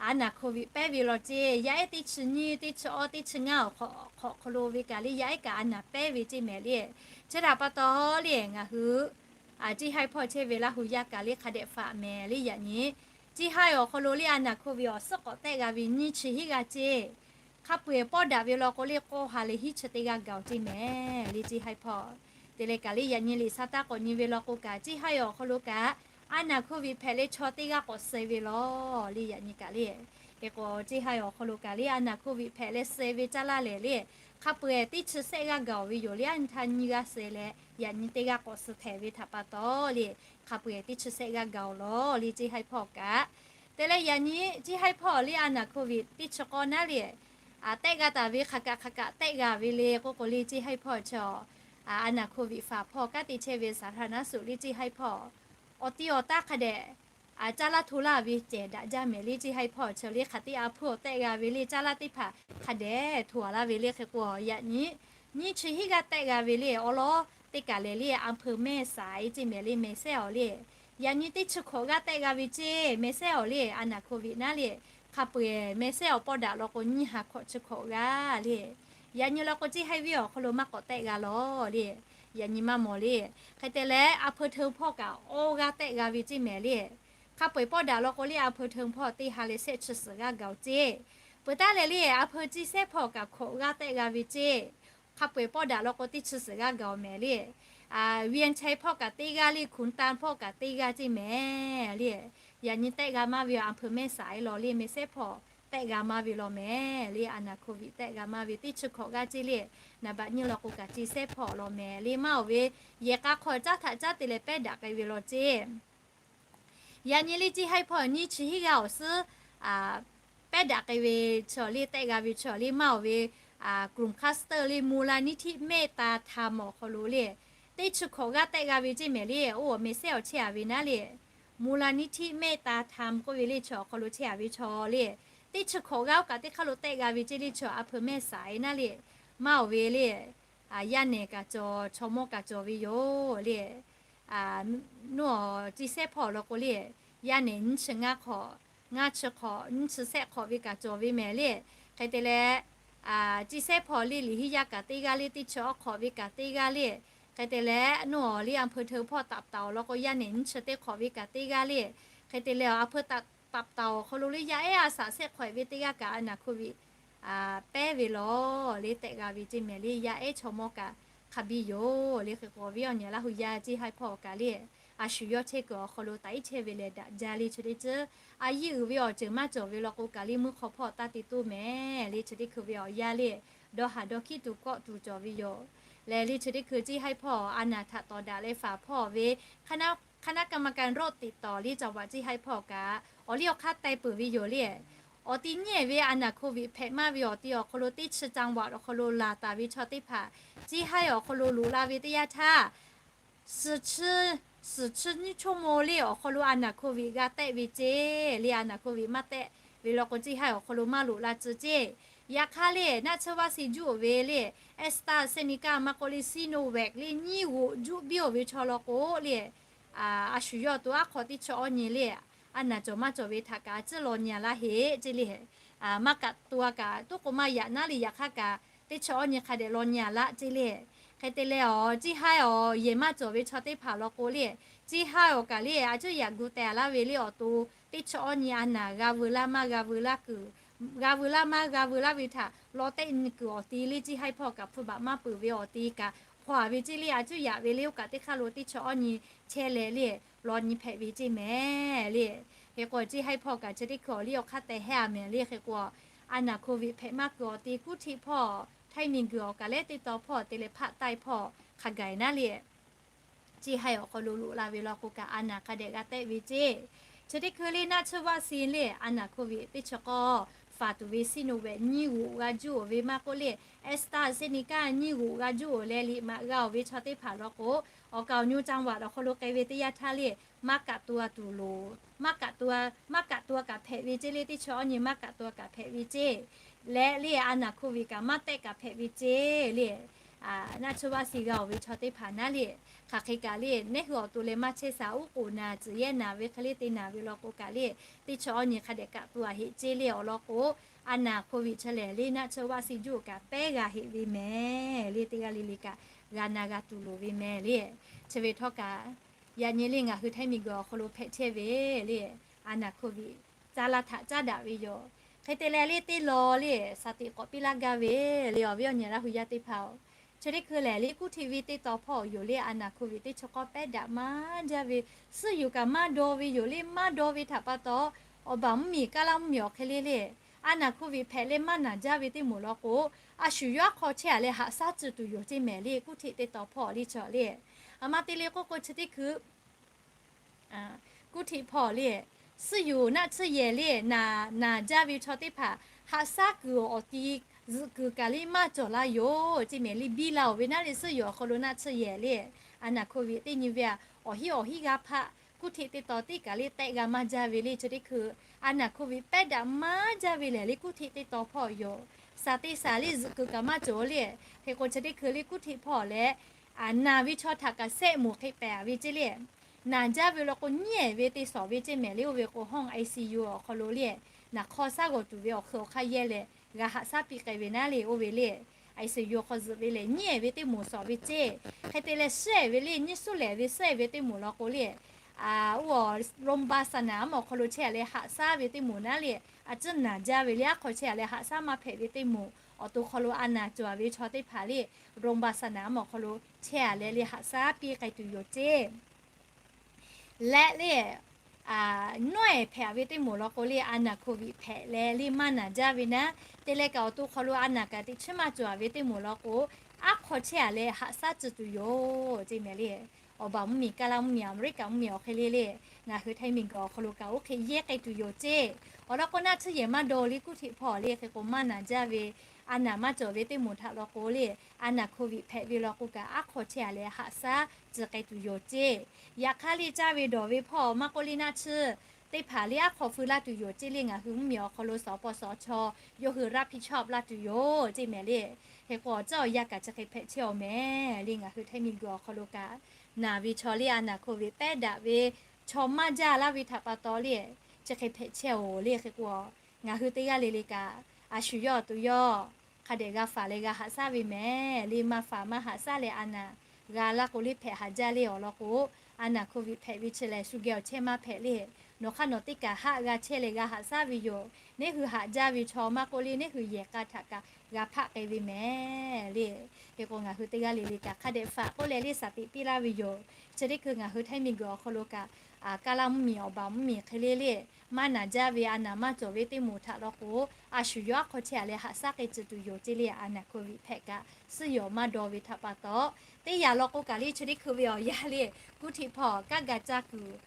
a naˍ โควิด pehˉ ve law ceˇ. Yaˇ ehˉ teˇ chi nyiˇ, teˇ chi awˇ, teˇ chi ngaˇ awˬ hk'awꞈ hk'aw lo ve kaꞈ le yaˇ ehˉ kaꞈ a naˍ pehˉ ve ceˇ mehˍ le. Chi htaꞈ pa taw le ngaˬ hui ceˇ haiˇ hpawˇ chehˇ ve Laˇ hu yaˇ kaꞈ le hk'a dehꞈ faˍ mehˍ le. Yaꞈ nyi ceˇ haiˇ awˬ hk'aw lo le a naˍ โควิด awˬ suhˉ k'awꞈ tehˆ g'a ve nyiˇ chi hiˉ g'aˇ ceˇ. Hk'a peu-eˬ pawˆ daꞈ ve law k'o le k'awˇ ha leh hiˉ chi teˇ g'aˇ gaˬ-oˬ ceˇ mehˍ le ceˇ haiˇ hpawˇ. Te leh kaꞈ le yaꞈ nyi liꞈ sa taˇ k'awꞈ nyi ve law k'o kaꞈ ceˇ haiˇ awˬ hk'aw lo kaꞈ a naˍ โควิด hpehꞈ leh chaw teˇ g'aˇ k'awꞈ suh ve law le yaꞈ nyi kaꞈ le. Hk'e k'o ceˇ haiˇ awˬ hk'aw lo kaꞈ le a naˍ โควิด hpehꞈ leh suh ve caˇ laˇ lehˬ le hk'a peu-eˬ teˇ chi sehˆ g'aˇ gaˬ-oˬ ve yoˬ le. Aˉ nyi htaˇ nyiˇ g'aˇ suh leh yaꞈ nyi teˇ g'aˇ k'awꞈ suh hpehꞈ ve htaꞈ pa taw le, hk'a peu-eˬ teˇ chi sehˆ g'aˇ gaˬ-oˬ lawˬ le ceˇ haiˇ hpawˇ kaꞈ. Te leh yaꞈ nyi ceˇ haiˇ hpawˇ le a naˍ hk'oˆ viꞈ teˇ chi k'awˇ naˉ le, tehˆ g'a taˍ ve hk'aˬ kaꞈ hk'aˬ kaꞈ tehˆ g'a ve le k'oˆ k'o le ceˇ haiˇ hpawˇ chi a naˍ hk'oˆ viꞈ faˍ hpawˇ kanˉ te chehˇ ve saˍ htaˇ naˉ suˍ le ceˇ haiˇ hpawˇ awˬ ti awˬ taˇ hk'a dehꞈ caˇ laˇ hto laˇ ve cehˬ daꞈ jaˇ mehˍ le ceˇ haiˇ hpawˇ chi le. Hk'aˬ teˇ a hpuiˇ awˬ tehˆ g'a ve le caˇ laˇ teˇ hpaˍ hk'a dehꞈ hto a laˇ ve le. Hk'e k'o yaꞈ nyi nyiˇ chi hiˉ g'aˇ tehˆ g'a ve le awˬ lawn teˇ kaˬ lehˬ le a hpeu mehˆ saˍ e ceˇ mehˍ le mehˍ sehˉ awˬ le. Yaꞈ nyi teˇ chi hkawꞈ g'aˇ tehˆ g'a ve ceˇ mehˍ sehˉ awˬ le a naˍ hk'oˆ viꞈ naˉ le. Hk'a peu-eˬ mehˍ sehˉ awˬ pawˇ daꞈ law k'o nyiˇ ha hkawꞈ chi hkawꞈ g'aˇ le. Yaꞈ nyi law k'o ceˇ haiˇ viˉ awˬ hk'aw lo maˇ k'awꞈ tehˆ g'a lawˬ le. Yaꞈ nyi maˇ mawˬ le. Hk'e te leh a hpeu hteun hpawˇ kaꞈ awˇ g'aˇ tehˆ g'a ve ceˇ mehˍ le. Hk'a peu-eˬ pawˇ daꞈ law k'o le a hpeu hteun hpawˇ teˇ ha leh sehˆ chi suhˍ g'aˇ gaˬ-oˬ ceˇ. Peuˬ taˉ leh le a hpeu ceˇ sehˉ hpawˇ kaꞈ hkawꞈ g'aˇ tehˆ g'a ve ceˇ. Hk'a peu-eˬ pawˇ daꞈ law k'o teˇ chi suhˍ g'aˇ gaˬ-oˬ mehˍ le. Vientiane hpawˇ kaꞈ teˇ g'aˇ le, Kunta hpawˇ kaꞈ teˇ g'aˇ ceˇ mehˍ le. Yaꞈ nyi tehˆ g'a maˇ ve a hpeu mehˆ saˍ e lawˬ le mehˍ sehˉ hpawˇ tehˆ g'a maˇ ve lawˬ mehˍ le a naˍ hk'oˆ viꞈ tehˆ g'a maˇ ve teˇ chi hkawꞈ g'aˇ ceˇ le. Naˍ baꞈ nyiˇ law k'o kaꞈ ceˇ sehˉ hpawˇ lawˬ mehˍ le maˇ oˬ ve yehˬ k'a hk'aw caˉ htaꞈ caˉ te leh pehˉ daꞈ k'ai ve lawˬ ceˇ. Yaꞈ nyi le ceˇ haiˇ hpawˇ nyiˇ chi hiˉ g'aˇ awˬ suhˉ pehˉ daꞈ k'ai ve chi awˬ le tehˆ g'a ve chi awˬ le maˇ oˬ ve Grum Cluster le มูลนิธิเมตตาธรรม awˬ hk'aw lo le teˇ chi hkawꞈ g'aˇ tehˆ g'a ve ceˇ mehˍ le. Oˇ awˬ mehˍ sehˉ awˬ chehˇ a ve naˉ le มูลนิธิเมตตาธรรม k'oˆ ve le chi awˬ hk'aw lo chehˇ a ve chaw le teˇ chi hkawꞈ g'aˇ oˇ kaꞈ teˇ hk'aˇ lo tehˆ g'a ve ceˇ le chi a hpeu mehˆ saˍ e naˉ le maˇ oˬ ve le yaˇ nehˬ kaꞈ cawˬ chaw mawˇ kaꞈ cawˬ ve yoˬ le. Nuˇ awˬ ceˇ sehˉ hpawˇ law k'o le yaˇ nehˬ nyiˇ chi ngaˇ hk'awꞈ, ngaˇ chi hk'awꞈ, nyiˇ chi sehˆ hk'awꞈ ve kaꞈ cawˬ ve mehˍ le. Hk'e te leh ceˇ sehˉ hpawˇ le liꞈ hiˉ yaˇ kaꞈ teˇ g'aˇ le, teˇ chi awˬ hk'awꞈ ve kaꞈ teˇ g'aˇ le. Hk'e te leh nuˇ awˬ le a hpeu hteun hpawˇ taꞈ taˍ awˬ lawn k'o yaˇ nehˬ nyiˇ chi teˇ hk'awꞈ ve kaꞈ teˇ g'aˇ le. Hk'e te leh a hpeu taꞈ taˍ awˬ hk'aw lo le yaˇ ehˉ a shaꞈ sehˆ hk'awꞈ e ve teˇ g'aˇ kaꞈ a naˍ hk'oˆ viꞈ pehˉ ve lawˬ le tehˆ g'a ve ceˇ mehˍ le yaˇ ehˉ chaw mawˇ kaꞈ hk'a biˇ yoˬ le. Hk'e k'o awˬ viˉ awˬ nyi Laˇ hu yaˇ ceˇ haiˇ hpawˇ kaꞈ le a shu yawˇ chehˇ kuiˬ awˬ hk'aw lo taꞈ iˉ chehˇ ve lehˬ daꞈ jaˇ le chi teˇ ceuˬ. A yiˇ uiˍ ve awˬ ceuˬ maˇ cawˬ ve law k'o kaꞈ le mvuhˇ hk'aw hpawˇ taˇ te toˇ mehˍ le chi teˇ hkui ve awˬ yaˇ le dawˇ haˍ dawˇ hkiˉ tuˬ kawˆ tuˬ cawˬ ve yoˬ. Lehˬ le chi teˇ hkui ceˇ haiˇ hpawˇ a naˍ htaꞈ tawˍ daꞈ leh faˍ hpawˇ ve คณะกรรมการโรคติดต่อ le caˍ vaꞈ ceˇ haiˇ hpawˇ kaꞈ awˬ liˇ awˬ hk'aˇ teh peuˬ ve yoˬ le. Awˬ ti nyiˉ ehˍ ve a naˍ hk'oˆ viꞈ hpehꞈ maˇ ve awˬ ti awˬ hk'aw lo teˇ chi caˇ vaꞈ awˬ hk'aw lo laˬ taˍ ve chaw teˇ hpaˍ ceˇ haiˇ awˬ hk'aw lo loꞈ la ve teˇ yanˇ htaˇ suhˍ chi nyiˇ ชั่วโมง le awˬ hk'aw lo a naˍ hk'oˆ viꞈ g'a tehˆ ve ceˇ le. A naˍ hk'oˆ viꞈ maˇ tehˆ ve law k'o ceˇ haiˇ awˬ hk'aw lo maˇ loꞈ la tcuh ceˇ. Yaꞈ hk'aˇ le naˆ tsuhˇ vaˆ si juˇ oˬ ve le AstraZeneca maˇ k'oˆ le Sinovac le nyiˇ g'oꞈ juˇ biˇ oˬ ve chaw law k'o le a shu yawˇ to aˉ hk'aw teˇ chi awˇ nyi le a naˍ cawˬ maˇ cawˬ ve htaꞈ kaꞈ a ciˉ law nyi a laˇ heˆ ceˇ le. Maˇ kaꞈ to a kaꞈ toˉ k'o maˇ yaꞈ naˉ le yaꞈ hk'aˇ kaꞈ teˇ chi awˇ nyi hk'a dehꞈ law nyi a laˇ ceˇ le. Hk'e te leh awˬ ceˇ haiˇ awˬ yehˬ maˇ cawˬ ve chaw teˇ hpaˍ law k'o le ceˇ haiˇ awˬ kaꞈ le a ciˉ yaꞈ gu teh a laˇ ve le awˬ to teˇ chi awˇ nyi a naˍ g'a veu laˇ maˇ g'a veu laˇ kuiˬ g'a veu laˇ maˇ g'a veu laˇ ve htaꞈ law tehˆ nyi kuiˬ awˬ ti le ceˇ haiˇ hpawˇ kaꞈ hpfuhˇ baꞈ maˇ peuˬ ve awˬ ti kaꞈ hk'aw a ve ceˇ le a ciˉ yaꞈ ve le oˇ kaꞈ teˇ hk'aˇ lo teˇ chi awˇ nyi chehˇ leh le law nyi hpehꞈ ve ceˇ mehˍ le. Hk'e k'o ceˇ haiˇ hpawˇ kaꞈ chi teˇ hkui awˬ liˇ awˬ hk'aˇ teh hehˉ a mehˍ le. Hk'e k'o a naˍ hk'oˆ viꞈ hpehꞈ maˇ kuiˬ awˬ ti kuˉ htiˆ hpawˇ htaiˇ miˬ guiˬ awˬ kaꞈ leh teˇ taw hpawˇ te leh hpaˆ taiˇ hpawˇ hk'a gaˬ e naˉ le ceˇ haiˇ awˬ hk'aw lo loꞈ la ve law k'o kaꞈ a naˍ hk'a dehꞈ g'a tehˆ ve ceˇ. Chi teˇ hkui le naˆ tsuhˇ vaˆ si le a naˍ hk'oˆ viꞈ teˇ chi k'awˇ faˍ tuˬ ve Sinovac nyiˇ g'oꞈ g'a juˇ oˬ ve maˇ k'oˆ le AstraZeneca nyiˇ g'oꞈ g'a juˇ oˬ leh liꞈ maꞈ g'a oˬ ve chaw teˇ hpaˍ law k'o awˬ kaˍ awˬ nyu caˇ vaꞈ awˬ hk'aw lo k'ai ve teˇ yanˇ htaˇ le maˇ kaꞈ to a tuˬ loˍ maˇ kaꞈ to a, maˇ kaꞈ to a kaꞈ hpehꞈ ve ceˇ le teˇ chi awˇ nyi maˇ kaꞈ to a kaꞈ hpehꞈ ve ceˇ. Leh le a naˍ hk'oˆ viꞈ kaꞈ maˇ tehˆ kaꞈ hpehꞈ ve ceˇ le. Naˆ tsuhˇ vaˆ si g'a oˬ ve chaw teˇ hpaˍ naˉ le hk'aˬ hk'e kaꞈ le nehˉ hui awˬ to leh maˇ chehˇ shaˍ uˉ k'oˍ naˍ tcuhˬ yehˇ naˍ ve hk'e le te naˍ ve law k'o kaꞈ le teˇ chi awˇ nyi hk'a dehꞈ kaꞈ to a heˆ ceˇ le awˬ lawn k'o a naˍ hk'oˆ viꞈ chi lehˬ le naˆ tsuhˇ vaˆ si juˇ kaꞈ pehˉ g'a heˆ ve mehˍ le. Teˇ g'aˇ le le kaꞈ g'a na g'a tuˬ loˍ ve mehˍ le. Chi ve htawˇ kaꞈ yaꞈ nyi le ngaˬ hui htaiˇ miˬ guiˬ awˬ hk'aw lo hpehꞈ chehˇ ve le a naˍ hk'oˆ viꞈ caˇ laˇ htaꞈ caˉ daꞈ ve yoˬ. Hk'e te leh le teˇ law le shaˍ tiꞈ k'awꞈ piˇ laˇ gaˇ ve le awˬ viˉ awˬ nyi Laˇ hu yaˇ teˇ hpaˍ-oˬ, chi teˇ hkui lehˬ le kuˉ htiˆ viˇ teˇ taw hpawˇ yoˬ le a naˍ hk'oˆ viꞈ teˇ chi k'awˇ pehˉ daꞈ maˇ jaˇ ve suhˉ yuˬ kaꞈ maˇ daw ve yoˬ le. Maˇ daw ve htaꞈ pa taw awˬ baˬ mvuhˇ miˬ kaˇ laˇ mvuhˇ miˬ awˬ hk'e le le A naˬ โควิด hpehꞈ leh maˇ naˬ jaˇ ve teˇ moˍ law k'o, a shu yawˇ aˉ hk'aw chehˇ a leh haꞈ shaˉ tcuh tuˬ yoˬ ceˇ mehˍ le, kuˇ hteꞈ teˇ taw hpawˇ le chaw le. A ma te le k'oˆ k'o chi teˇ hkui kuˇ hteꞈ hpawˇ le, suhˉ yoˬ naˆ tsuhˇ yehˬ le, naˬ jaˇ ve chaw teˇ hpaˍ haꞈ shaˉ kuiˬ awˬ ti zuhꞈ kuiˬ kaꞈ le maˇ cawˬ laˇ yoˬ ceˇ mehˍ le. Biˇ la oˬ ve naˉ le, suhˉ yoˬ awˬ hk'aw lo naˆ tsuhˇ yehˬ le, a naˬ โควิด teˇ nyi ve a, awˬ hinˉ awˬ hinˉ g'a hpaˆ kuˇ hteꞈ teˇ taw teˇ kaˬ le tehˆ g'a maˇ jaˇ ve le. Chi teˇ hkui a naˬ โควิด pehˉ daꞈ maˇ jaˇ ve lehˬ le, kuˇ hteꞈ teˇ taw hpawˇ yoˬ. Saˍ te saˍ le zuhꞈ kuiˬ kaꞈ maˇ cawˬ le. Hk'e k'o chi teˇ hkui le kuˇ hteꞈ hpawˇ leh naˬ ve chaw htaꞈ kaꞈ sehˆ moˍ hk'e pehˍ ve ceˇ le. Naˬ jaˇ ve law k'o nyiˉ ehˍ ve te shawˍ ve ceˇ mehˍ le. Oˇ ve k'o hawˇ ICU awˬ hk'aw lo le, naˬ hk'aw shaˉ g'awˬ tuˬ ve awˬ hk'eun awˬ hk'aˇ yehˇ lehˬ g'a haꞈ shaˉ piˇ k'ai ve naˉ le. Oˇ ve le ICU hk'aw zuhꞈ ve lehˬ nyiˉ ehˍ ve teˇ moˍ shawˍ ve ceˇ. Hk'e te leh suhˉ ehˍ ve le, nyiˇ suhˉ lehˍ ve suhˉ ehˍ ve teˇ moˍ law k'o le, oˇ โรงพยาบาลสนาม awˬ hk'aw lo chehˇ a leh haꞈ shaˉ ve teˇ moˍ naˉ le, a tcuhˉ naˬ jaˇ ve le, aˉ hk'aw chehˇ a leh haꞈ shaˉ maˇ hpehꞈ ve teˇ moˍ awˬ to hk'aw lo a naˬ cawˬ ve chaw teˇ hpaˍ le โรงพยาบาลสนาม awˬ hk'aw lo chehˇ a leh le haꞈ shaˉ piˇ k'ai tuˬ yoˬ ceˇ. Leh le nawˉ ehˍ hpehꞈ ve teˇ moˍ law k'o le, a naˬ โควิด hpehꞈ leh le maˇ naˬ jaˇ ve naˉ, te leh kaꞈ awˬ to hk'aw lo a naˬ kaꞈ teꞈ chiˉ maˇ cawˬ ve teˇ moˍ law k'o, aˉ hk'aw chehˇ a leh haꞈ shaˉ tcuh tuˬ yoˬ ceˇ mehˍ le. Awˬ baˬ mvuhˇ miˬ, Kaˇlaˇ mvuhˇ miˬ, Aˍmeˍriˆkaꞈ mvuhˇ miˬ awˬ hk'e le le, ngaˬ hui Htaiˇ miˬguiˬ awˬ hk'aw lo kaꞈ oˇ hk'e yehˇ k'ai tuˬ yoˬ ceˇ. Awˬ lawn k'o naˆ tsuhˇ yehˬ maˇ dawˇ le kuˇ hteꞈ hpawˇ le. Hk'e k'o maˇ naˬ jaˇ ve, a naˬ maˇ cawˬ ve teˇ moˍ htaꞈ law k'o le, a naˬ โควิด hpehꞈ ve law k'o kaꞈ aˉ hk'aw chehˇ a leh haꞈ shaˉ tcuh k'ai tuˬ yoˬ ceˇ. Yaꞈ hk'aˇ le caˇ ve dawˬ ve hpawˇ maˇ k'oˆ le naˆ tsuhˇ teˇ hpaˍ le aˉ hk'aw feu laˇ tuˬ yoˬ ceˇ le. Ngaˬ hui mvuhˇ miˬ awˬ hk'aw lo สปสช yawˇ hui รับผิดชอบ laˇ tuˬ yoˬ ceˇ mehˍ le. Hk'e k'o awˬ caˉ awˬ yaˇ kaꞈ chi hk'e hpehꞈ chehˇ awˬ mehˍ le. Ngaˬ hui Htaiˇ miˬguiˬ awˬ hk'aw lo kaꞈ naˬ ve chaw le a naˬ โควิด pehˉ daꞈ ve chaw maˇ jaˇ laˇ ve htaꞈ pa taw le, chi hk'e hpehꞈ chehˇ oˬ le. Hk'e k'o ngaˬ hui teˇ g'aˇ le le kaꞈ a shu yawˇ awˬ to yawˇ hk'a dehꞈ g'a faˍ leh g'a haꞈ shaˉ ve mehˍ le. Maˇ faˍ maˇ haꞈ shaˉ leh a naˬ g'a laˇ k'o le hpehꞈ haꞈ jaˇ le. Awˬ lawn k'o a naˬ โควิด hpehꞈ ve chi lehˬ shu geh awˬ chehˇ maˇ hpehꞈ le. Nawˬ hk'aˇ nawˬ teˇ kaˬ haˆ g'a chehˇ leh g'a haꞈ shaˉ ve yoˬ. Neˇ hui haꞈ jaˇ ve chaw maˇ k'oˆ le, neˇ hui yehˬ k'a htaꞈ kaꞈ g'a hpaˆ k'ai ve mehˍ le. Hk'e k'o ngaˬ hui teˇ g'aˇ le le kaꞈ hk'a dehꞈ faˍ k'oˆ leh le สติ piˇ laˇ ve yoˬ. Chi teˇ hkui ngaˬ hui Htaiˇ miˬguiˬ awˬ hk'aw lo kaꞈ, Kaˇlaˇ mvuhˇ miˬ, awˬ baˬ mvuhˇ miˬ hk'e le le maˇ naˬ jaˇ ve a naˬ maˇ cawˬ ve teˇ moˍ htaꞈ law k'o, a shu yawˇ aˉ hk'aw chehˇ a leh haꞈ shaˉ k'ai tcuh tuˬ yoˬ ceˇ le. A naˬ โควิด hpehꞈ kaꞈ suhˉ yoˬ maˇ dawˇ ve htaꞈ pa taw, teˇ yanˇ law k'o kaꞈ le chi teˇ hkui ve awˬ yanˇ le kuˇ hteꞈ hpawˇ kanˉ ga caˇ kuiˬ,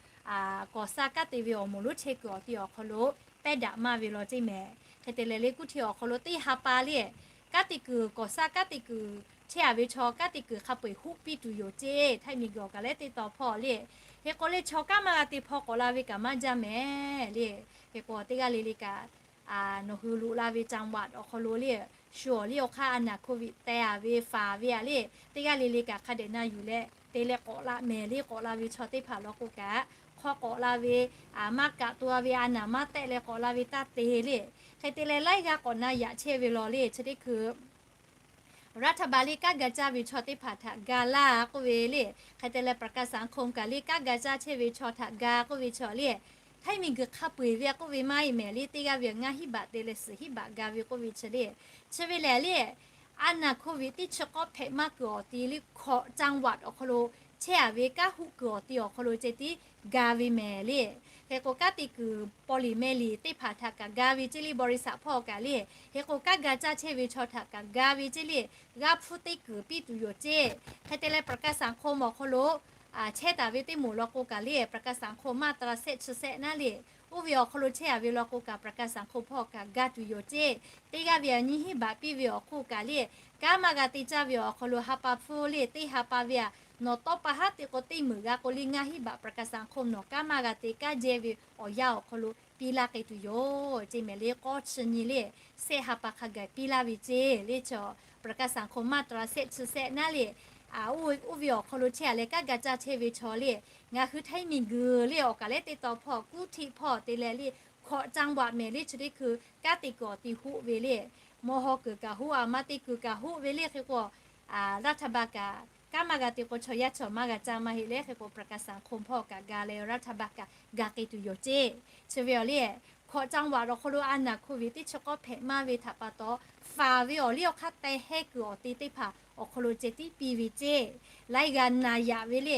kawˍ saˇ kanˉ te ve awˬ moˍ lonˉ chehˇ kuiˬ awˬ ti awˬ hk'aw lo pehˉ daꞈ maˇ ve law ceˇ mehˍ. Hk'e te leh le kuˇ hteꞈ awˬ hk'aw lo teˇ ha pa le kanˉ te kuiˬ, kawˍ saˇ kanˉ te kuiˬ chehˇ a ve chaw kanˉ te kuiˬ hk'a peu-eˬ hoˆ piˇ tuˬ yoˬ ceˇ. Htaiˇ miˬguiˬ awˬ kaꞈ lehˉ teˇ taw hpawˇ le. Hk'e k'o le chaw kanˉ maˇ g'a te hpawˇ k'awꞈ la ve kaꞈ maˇ jaˇ mehˍ le. Hk'e k'o teˇ g'aˇ le le kaꞈ nawˬ hui loꞈ la ve จังหวัด awˬ hk'aw lo le, shu awˬ liˇ awˬ hk'aˇ a naˬ โควิด teh a ve faˍ ve a le, teˇ g'aˇ le le kaꞈ hk'a dehꞈ na yuˬ leh te leh k'awꞈ la mehˍ le. K'awꞈ la ve chaw teˇ hpaˍ law k'o kaꞈ hk'aw k'awꞈ la ve, maˇ kaꞈ to a ve a naˬ maˇ tehˆ leh k'awꞈ la ve taˇ te le. Hk'e te leh laiˉ g'aˇ k'awꞈ na yaꞈ chehˇ ve law le chi teˇ hkui รัฐบาล le kanˉ ga caˇ ve chaw teˇ hpaˍ htaꞈ ga laˇ k'oˆ ve le. Hk'e te leh ประกันสังคม kaꞈ le kanˉ ga caˇ chehˇ ve chaw htaꞈ ga k'oˆ ve chaw le. Htaiˇ miˬguiˬ hk'a peu-eˬ ve a k'oˆ ve maˇ heˆ mehˍ le, teˇ g'aˇ ve ngaˇ hinˉ baꞈ te leh suhˍ hinˉ baꞈ ga ve k'oˆ ve chi le. Chi ve lehˬ le, a naˬ โควิด teˇ chi k'awˇ hpehꞈ maˇ kuiˬ awˬ ti le hkawꞈ จังหวัด awˬ hk'aw lo chehˇ a ve kanˉ hoˆ kuiˬ awˬ ti awˬ hk'aw lo ceh tiˉ ga ve mehˍ le. Hk'e k'o kanˉ te kuiˬ paw liꞈ meh liꞈ teˇ hpaˍ htaꞈ kaꞈ ga ve ceˇ le, บริษัท hpawˇ kaꞈ le. Hk'e k'o kanˉ ga caˇ chehˇ ve chaw htaꞈ kaꞈ ga ve ceˇ le, g'aˇ hpfuhˇ teˇ kuiˬ piˇ tuˬ yoˬ ceˇ. Hk'e te leh ประกันสังคม awˬ hk'aw lo chehˇ taˍ ve teˇ moˍ law k'o kaꞈ le ประกันสังคม มาตรา shehˆ chi shehˆ naˉ le, oˇ ve awˬ hk'aw lo chehˇ a ve law k'o kaꞈ ประกันสังคม hpawˇ kaꞈ ga tuˬ yoˬ ceˇ. Teˇ g'aˇ ve a nyiˇ hinˉ baꞈ piˇ ve awˬ hk'oˆ kaꞈ le, kanˉ maˇ g'a te caˇ ve awˬ hk'aw lo ha pa hpfuhˇ le teˇ ha pa ve a, nawˬ tawˇ pa haˉ te k'o teˇ meunˍ g'a k'o le ngaˇ hinˉ baꞈ ประกันสังคม nawˬ kanˉ maˇ g'a te kanˉ jehˇ ve awˬ yanˇ awˬ hk'aw lo piˇ laˇ k'ai tuˬ yoˬ ceˇ mehˍ le. K'awˇ chi nyi le, shehˆ ha pa hk'a gaˬ piˇ laˇ ve ceˇ le chaw ประกันสังคม มาตรา shehˆ chi shehˆ naˉ le, oˇ ve awˬ hk'aw lo chehˇ a leh kanˉ ga caˇ chehˇ ve chaw le, ngaˬ hui Htaiˇ miˬguiˬ le awˬ kaꞈ lehˉ teˇ taw hpawˇ kuˇ hteꞈ hpawˇ te leh le hkawꞈ จังหวัด mehˍ le chi teˇ hkui kanˉ te kuiˬ awˬ ti hoˆ ve le, mawˇ haw kuiˬ kaꞈ hoˆ, a ma te kuiˬ kaꞈ hoˆ ve le. Hk'e k'o รัฐบาล kaꞈ kanˉ maˇ g'a te k'o chaw yaˇ chaw maˇ g'a caˇ maˇ heˆ le. Hk'e k'o ประกันสังคม hpawˇ kaꞈ ga leh รัฐบาล kaꞈ ga k'ai tuˬ yoˬ ceˇ. Chi ve awˬ le, hkawꞈ จังหวัด awˬ hk'aw lo a naˬ โควิด teˇ chi k'awˇ hpehꞈ maˇ ve htaꞈ pa taw, faˍ ve awˬ liˇ awˬ hk'aˇ teh hehˇ kuiˬ awˬ ti teˇ hpaˍ awˬ hk'aw lo ceh tiˉ piˇ ve ceˇ. Laiˉ g'a na yaꞈ ve le.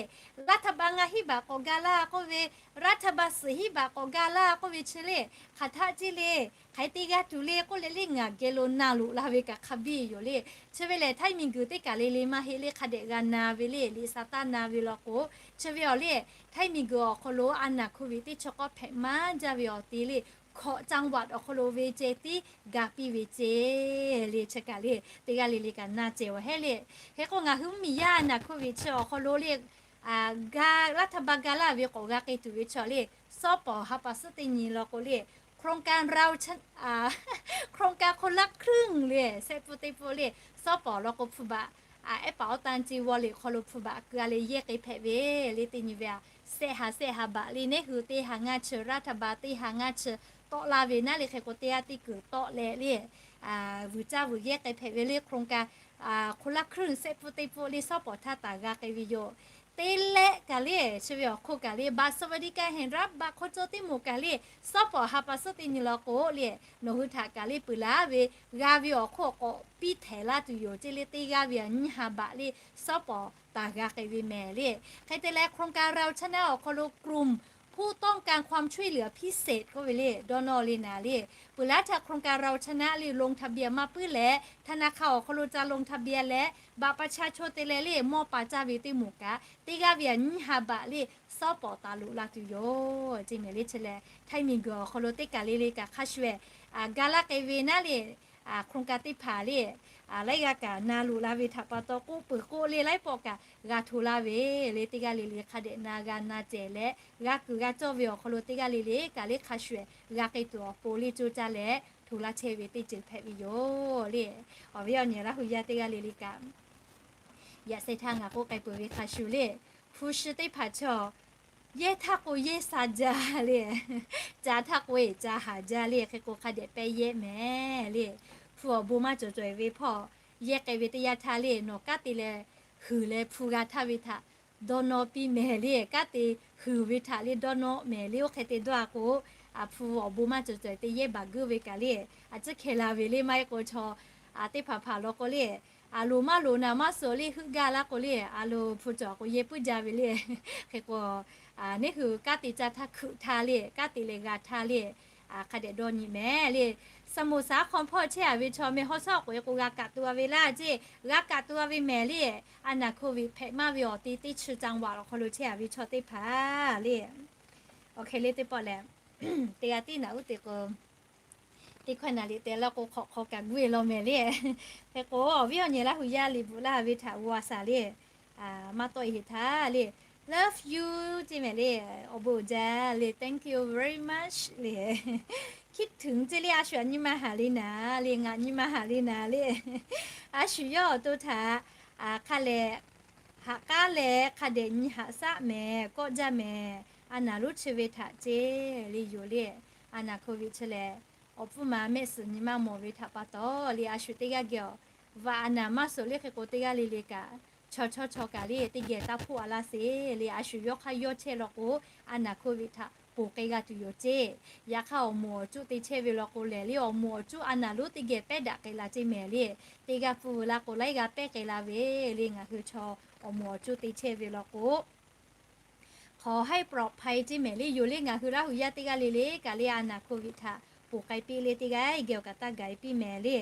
รัฐบาล ngaˬ hiˉ baꞈ k'awꞈ ga laˇ k'oˆ ve, รัฐบาล suhˍ hiˉ baꞈ k'awꞈ ga laˇ k'oˆ ve chi le, hk'aˬ htaˆ ceˇ le. Hk'aˬ hk'e te g'a tuˬ le k'oˆ leh le ngaˬ geh lo na loꞈ la ve kaꞈ hk'a biˇ yoˬ le. Chi ve lehˬ htaiˇ miˬguiˬ teˇ kaˬ le le maˇ heˆ le, hk'a dehꞈ g'a na ve le, liꞈ saˍtanˍ na ve law k'o, chi ve awˬ le, htaiˇ miˬguiˬ awˬ hk'aw lo a naˬ hko viꞈ teˇ chi k'awˇ hpehꞈ maˇ jaˇ ve awˬ te le, hkawꞈ จังหวัด awˬ hk'aw lo ve ceh tiˉ ga piˇ ve ceˇ le. Chi kaꞈ le teˇ g'aˇ le le kaꞈ na cehˬ awˬ hehˉ le. Hk'e k'o ngaˬ hui mvuhˇmiˬ yaˇ a naˬ hko viꞈ chi awˬ hk'aw lo le, ga รัฐบาล ga laˇ ve k'awꞈ g'a k'ai tuˬ ve chaw le, sawˉ pawˍ ha pa suhˉ teˇ nyi law k'o le, โครงการ คนละครึ่ง le, sehˆ pfuhˇ teˇ pfuhˇ le, sawˉ pawˍ law k'o hpu baꞈ, ehˉ paˍ awˉ tanˇ ce วอลเล็ต hk'aw lo hpu baꞈ keu a leh yehˇ k'ai hpehꞈ ve le. Teˇ nyi ve a, sehˆ ha sehˆ ha baꞈ le, neˉ hui teˇ ha ngaˇ chi, รัฐบาล teˇ ha ngaˇ chi tawˆ laˇ ve naˉ le. Hk'e k'o teˇ g'aˇ teˇ kuiˬ tawˆ leh le, vuiˬ caˇ vuiˬ yehˇ k'ai hpehꞈ ve le. โครงการ คนละครึ่ง sehˆ pfuhˇ teˇ pfuhˇ le, sawˉ pawˍ htaˇ taˍ g'a k'ai ve yoˬ. Teˇ lehˆ kaꞈ le, chi ve awˬ hk'oˆ kaꞈ le, บัตรสวัสดิการแห่งรัฐ baꞈ hk'aw cawˇ teˇ moˍ kaꞈ le, sawˉ pawˍ ha pa suhˉ teˇ nyi law k'o le, nawˬ hui htaꞈ kaꞈ le peuˬ laˇ ve, g'a ve awˬ hk'oˆ k'awꞈ piˇ htehˍ laˇ tuˬ yoˬ ceˇ le. Teˇ g'aˇ ve a nyiˇ ha baꞈ le, sawˉ pawˍ taˍ g'a k'ai ve mehˍ le. Hk'e te leh โครงการ เราชนะ awˬ hk'aw lo กลุ่มผู้ต้องการความช่วยเหลือพิเศษ k'oˆ ve le, dawˇ nawˇ le naˍ le. Peuˬ laˇ htaꞈ โครงการ เราชนะ le ลงทะเบียน maˇ puiˉ leh, ธนาคาร awˬ hk'aw lo ca ลงทะเบียน leh, บัตรประชาชน te leh le mawˇ pa caˇ ve teˇ moˍ kaꞈ, teˇ g'aˇ ve a nyiˇ ha baꞈ le, sawˉ pawˍ taˍ loꞈ la tuˬ yoˬ ceˇ mehˍ le. Chi lehˬ htaiˇ miˬguiˬ awˬ hk'aw lo teˇ kaˬ le le kaꞈ hk'a shuˍ eh, ga laˇ k'ai ve naˉ le, โครงการ teˇ hpaˍ le, laiˉ g'aˇ kaꞈ na loꞈ la ve htaꞈ pa taw k'oˆ peuˬ k'oˆ le, laiˉ pawˆ kaꞈ g'a hto laˇ ve le. Teˇ g'aˇ le le hk'a dehꞈ na g'a na cehˬ leh, g'a kuiˬ g'a cawˇ ve awˬ hk'aw lo teˇ g'aˇ le le kaꞈ le hk'a shuˍ eh g'a k'ai tuˬ awˬ pon le coˇ caˇ leh hto laˇ chehˇ ve teˇ ceuˬ hpehꞈ ve yoˬ le. Awˬ viˉ awˬ nyi Laˇ hu yaˇ teˇ g'aˇ le le kaꞈ, yaꞈ sheh htaˇ ngaˬ k'oˆ k'ai peuˬ ve hk'a shuˍ le, hpu shi teˇ hpaˍ chaw, yehˇ htaˇ k'o yehˇ sha jaˇ le, ca htaˇ k'o ca haˍ jaˇ le. Hk'e k'o hk'a dehꞈ pehˇ yehˇ mehˍ le. Hpu awˬ bon maˇ cawˬ cawˬ e ve hpawˇ, yehˇ k'ai ve teˇ yanˇ htaˇ le, nawˬ kanˉ te leh huiˍ leh hpu g'a htaˇ ve htaꞈ dawˇ nawˇ piˇ mehˍ le. Kanˉ te huiˍ ve htaꞈ le dawˇ nawˇ mehˍ le. Oˇ hk'e te dawˇ a k'o, a hpu awˬ bon maˇ cawˬ cawˬ e teˇ yehˇ baˬ guiˇ ve kaꞈ le, a ciˉ hkeh la ve le maˇ heˆ k'o chaw, a teˇ hpaˍ hpaˍ law k'o le, a loˍ maˇ loˍ naˍ maˇ suhˍ le heuˆ gaˇ laˇ k'o le, a loˍ hpu cawˬ k'o yehˇ puiˉ jaˇ ve le. Hk'e k'o, neˉ hui kanˉ te caˇ htaˇ hkuiꞈ htaˇ le, kanˉ te leh g'a htaˇ le, hk'a dehꞈ dawˇ nyi mehˍ le. Saˍmoˍsaˍ hk'aw hpawˇ chehˇ a ve chaw meh hawˉ shawˉ k'oꞈ e k'o g'a kaꞈ tu a ve laˇ ceˇ, g'a kaꞈ tu a ve mehˍ le. A naˬ hko viꞈ hpehꞈ maˇ ve awˬ te teˇ chi จังหวัด awˬ hk'aw lo chehˇ a ve chaw teˇ hpaˍ le. Awˬ hk'e le teˇ pawˆ lehˬ, teˇ g'aˇ tiˉ naꞈ uˉ te k'o, teˇ hkawehˇ naˍ liꞈ te law k'o hk'awꞈ hk'aw kaꞈ guˇ e law mehˍ le. Hk'e k'o awˬ viˉ awˬ nyi Laˇ hu yaˇ liꞈ bvuhꞈ laˇ ve htaꞈ g'aw a shaˍ le, maˇ tawˆ e heˍ htaˇ le, love you ceˇ mehˍ le, awˬ bon uiˍ jaˇ le, thank you very much le, คิดถึง ceˇ le, a shu aꞈ nyi ma haˍ le naˍ le, ngaˬ nyi ma haˍ le naˍ le. A shu yawˇ awˬ to htaꞈ hk'a lehˬ haꞈ k'aˉ leh hk'a dehꞈ nyi haꞈ shaˆ mehˍ, kawˆ jaˇ mehˍ. A naˬ lonˉ chi ve htaꞈ ceˇ le yoˬ le. A naˬ hko viꞈ chi lehˬ, awˬ pfuhˇ ma mehˆ suhˍ nyi maˇ mawˬ ve htaꞈ pa taw le, a shu teˇ g'aˇ geh awˬ vaꞈ a naˬ maˇ suhˍ le. Hk'e k'o teˇ g'aˇ le le kaꞈ, chaw chawˇ chaw kaꞈ le teˇ geh taˇ hpoˆ a laˇ sheˍ le. A shu yawˇ hk'aˇ yawˇ chehˇ law k'o, a naˬ hko viꞈ htaꞈ ponˬ k'ai g'a tuˬ yoˬ ceˇ. Yaꞈ hk'aˇ awˬ moˍ awˬ cuˆ te chehˇ ve law k'o lehˬ le, awˬ moˍ awˬ cuˆ a naˬ lonˉ teˇ geh pehˉ daꞈ k'ai la ceˇ mehˍ le. Teˇ g'aˇ pfuhˇ veu la k'o laiˉ g'aˇ pehˉ k'ai la ve le. Ngaˬ hui chaw awˬ moˍ awˬ cuˆ te chehˇ ve law k'o, ขอให้ปลอดภัย ceˇ mehˍ le yoˬ le. Ngaˬ hui Laˇ hu yaˇ teˇ g'aˇ le le kaꞈ le a naˬ hko viꞈ htaꞈ ponˬ k'ai piˇ le, teˇ g'aˇ geh awˬ kaꞈ taˇ gaˬ e piˇ mehˍ le.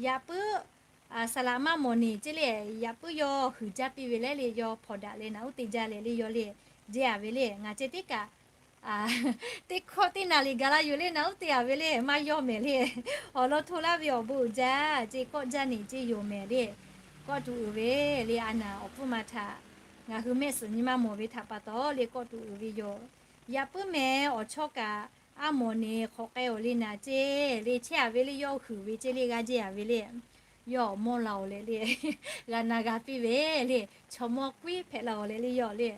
Yaꞈ puiˉ saˍ laꞈ maˇ mawˬ neˬ ceˇ le, yaꞈ puiˉ yawˇ huiˍ jaˇ piˇ ve leh le, yawˇ hpawnˬ daꞈ leh naꞈ uˉ te jaˇ leh le yawˇ le, jehˇ a ve le. Ngaˬ ceh tiˉ kaꞈ teˇ hkawˇ teˇ naˍ liꞈ gaˬ la yoˬ le, naꞈ uˉ te a ve le, maˇ yawˇ mehˍ le. Awˬ lawn hto laˇ ve awˬ bon uiˍ jaˇ ceˇ, kawˆ jaˇ neˬ ceˇ yoˬ mehˍ le. Kawˆ tuˬ uiˍ ve le, a naˬ awˬ pfuhˇ ma htaꞈ ngaˬ hui mehˆ suhˍ nyi maˇ mawˬ ve htaꞈ pa taw le kawˆ tuˬ uiˍ ve yoˬ. Yaꞈ puiˉ mehˍ awˬ chawˇ kaꞈ a mawˬ neˬ hk'awꞈ k'ai awˬ le naˍ ceˇ le, chehˇ a ve le, yawˇ huiˍ ve ceˇ le, g'a jehˇ a ve le. Yawˇ mawˇ la awˬ leh le, g'a na g'a piˇ ve le, chaw mawˇ k'uiˉ hpehꞈ la awˬ leh le yawˇ le.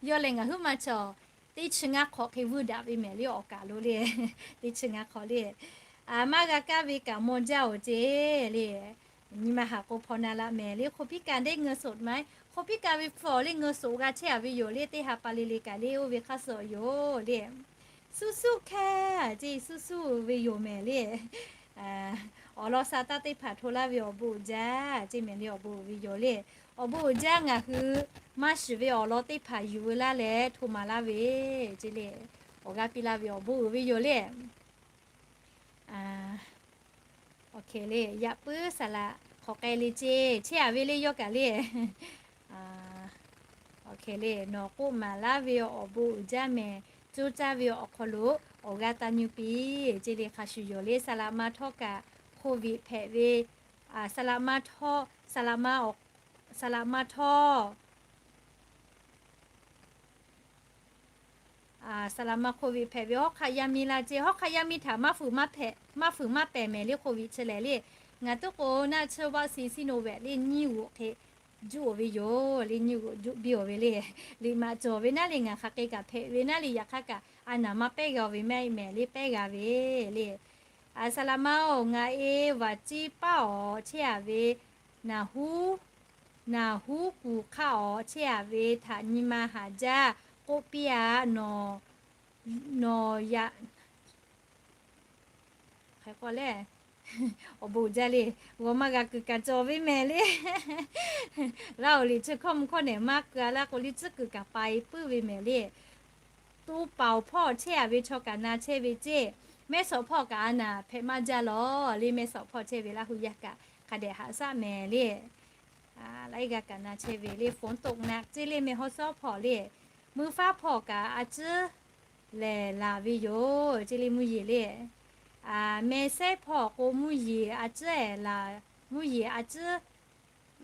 Yawˇ lehˬ ngaˬ huiˉ ma chaw teˇ chi ngaˇ hk'awꞈ hk'e vuiˇ daꞈ ve mehˍ le, awˬ kaˍ lo le. Teˇ chi ngaˇ hk'awꞈ le, maˇ g'a kaˇ ve kaꞈ mawˇ jaˇ awˬ ceˇ le. Nyi ma haꞈ k'o hpaw na laꞈ mehˍ le. คนพิการได้เงินสดไหม? คนพิการ ve hpu awˬ le เงินสด g'a chehˇ a ve yoˬ le, teˇ ha pa le le kaꞈ le oˇ ve hk'aˇ suh yoˬ le. Suhˉ suhˉ hkehˇ ceˇ, suhˉ suhˉ ve yoˬ mehˍ le. awˬ lawn sha taˇ teˇ hpaˍ hto laˇ ve awˬ bon uiˍ jaˇ ceˇ mehˍ le. Awˬ bon uiˍ ve yoˬ le. Awˬ bon uiˍ jaˇ ngaˬ hui maˇ shiˍ ve awˬ lawn teˇ hpaˍ yuˬ veu laˇ leh hto maˍ laˇ ve ceˇ le. Awˬ g'aˇ piˇ laˇ ve awˬ bon uiˍ ve yoˬ le. Awˬ hk'e le, yaꞈ puiˉ saˍ laꞈ hk'awꞈ k'ai le ceˇ, chehˇ a ve le yawˇ kaꞈ le. Awˬ hk'e le, nawˬ k'oˆ maˍ laˇ ve awˬ bon uiˍ jaˇ mehˍ, coˇ caˇ ve awˬ hk'aw lo awˬ g'aˇ taˇ nyi piˇ ceˇ le. Hk'a shuˍ yoˬ le, saˍ laꞈ ma htawˇ kaꞈ hk'oˆ viꞈ hpehꞈ ve, saˍ laꞈ ma htawˇ, saˍ laꞈ ma htawˇ saˍ laꞈ ma hk'oˆ viꞈ hpehꞈ ve hawˉ hk'aˆ yaˇ miˇ la ceˇ. Hawˉ hk'aˆ yaˇ miˇ htaꞈ maˇ fuiˍ maˇ pehˍ mehˍ le. Hk'oˆ viꞈ chi lehˬ le, ngaˬ tuˉ k'o naˆ tsuhˇ vaccine Sinovac le nyiˇ g'uꞈ hk'e juˇ oˬ ve yoˬ le. Nyiˇ g'uꞈ juˇ biˇ oˬ ve le. Liꞈ maꞈ cawˬ ve naˉ le, ngaˬ hk'aˬ hk'e kaꞈ hpehꞈ ve naˉ le, yaꞈ hk'aˇ kaꞈ a naˍ maˇ pehˉ g'a ve mehˍ mehˍ le, pehˉ g'a ve le. Saˍ laꞈ ma oˬ, ngaˬ e vaˍ ciˇ paˉ awˬ chehˇ a ve, naˍ huˉ, naˍ huˉ kuˬ hk'aˆ awˬ chehˇ a ve htaꞈ nyi ma haˍ jaˇ k'oˆ piˇ a. Nawˬ, nawˬ yaꞈ hk'aˬ k'o le, awˬ bon uiˍ jaˇ le, g'awˬ maˇ g'a kuiˬ kaꞈ cawˬ ve mehˍ le. Laˇ oˬ liꞈ chi hkawˇ mvuh hkawˇ nehˬ maˇ keu a laˇ k'o le, tcuhˉ kuiˬ kaꞈ pai puiˉ ve mehˍ le. Tuˇ paoˍ hpawˇ chehˇ a ve chaw kaꞈ na chehˇ ve ceˇ. Mehˇ sawꞈ hpawˇ kaꞈ a naˍ hpehꞈ maˇ jaˇ lawˬ le. Mehˇ sawꞈ hpawˇ chehˇ ve Laˇ huˍ yaˇ kaꞈ hk'a dehꞈ haꞈ shaˆ mehˍ le. Laiˉ g'aˇ kaꞈ na chehˇ ve le, ฝนตกหนัก ceˇ le, mehˇ hawˉ sawˉ hpawˇ le. Mvuhˇ faˉ hpawˇ kaꞈ a tcuhˉ lehˬ laˬ ve yoˬ ceˇ le, mvuhˇ yeˬ le. Mehˇ sehˉ hpawˇ k'o mvuhˇ yeˬ a tcuhˉ ehˍ laˬ, mvuhˇ yeˬ a tcuhˉ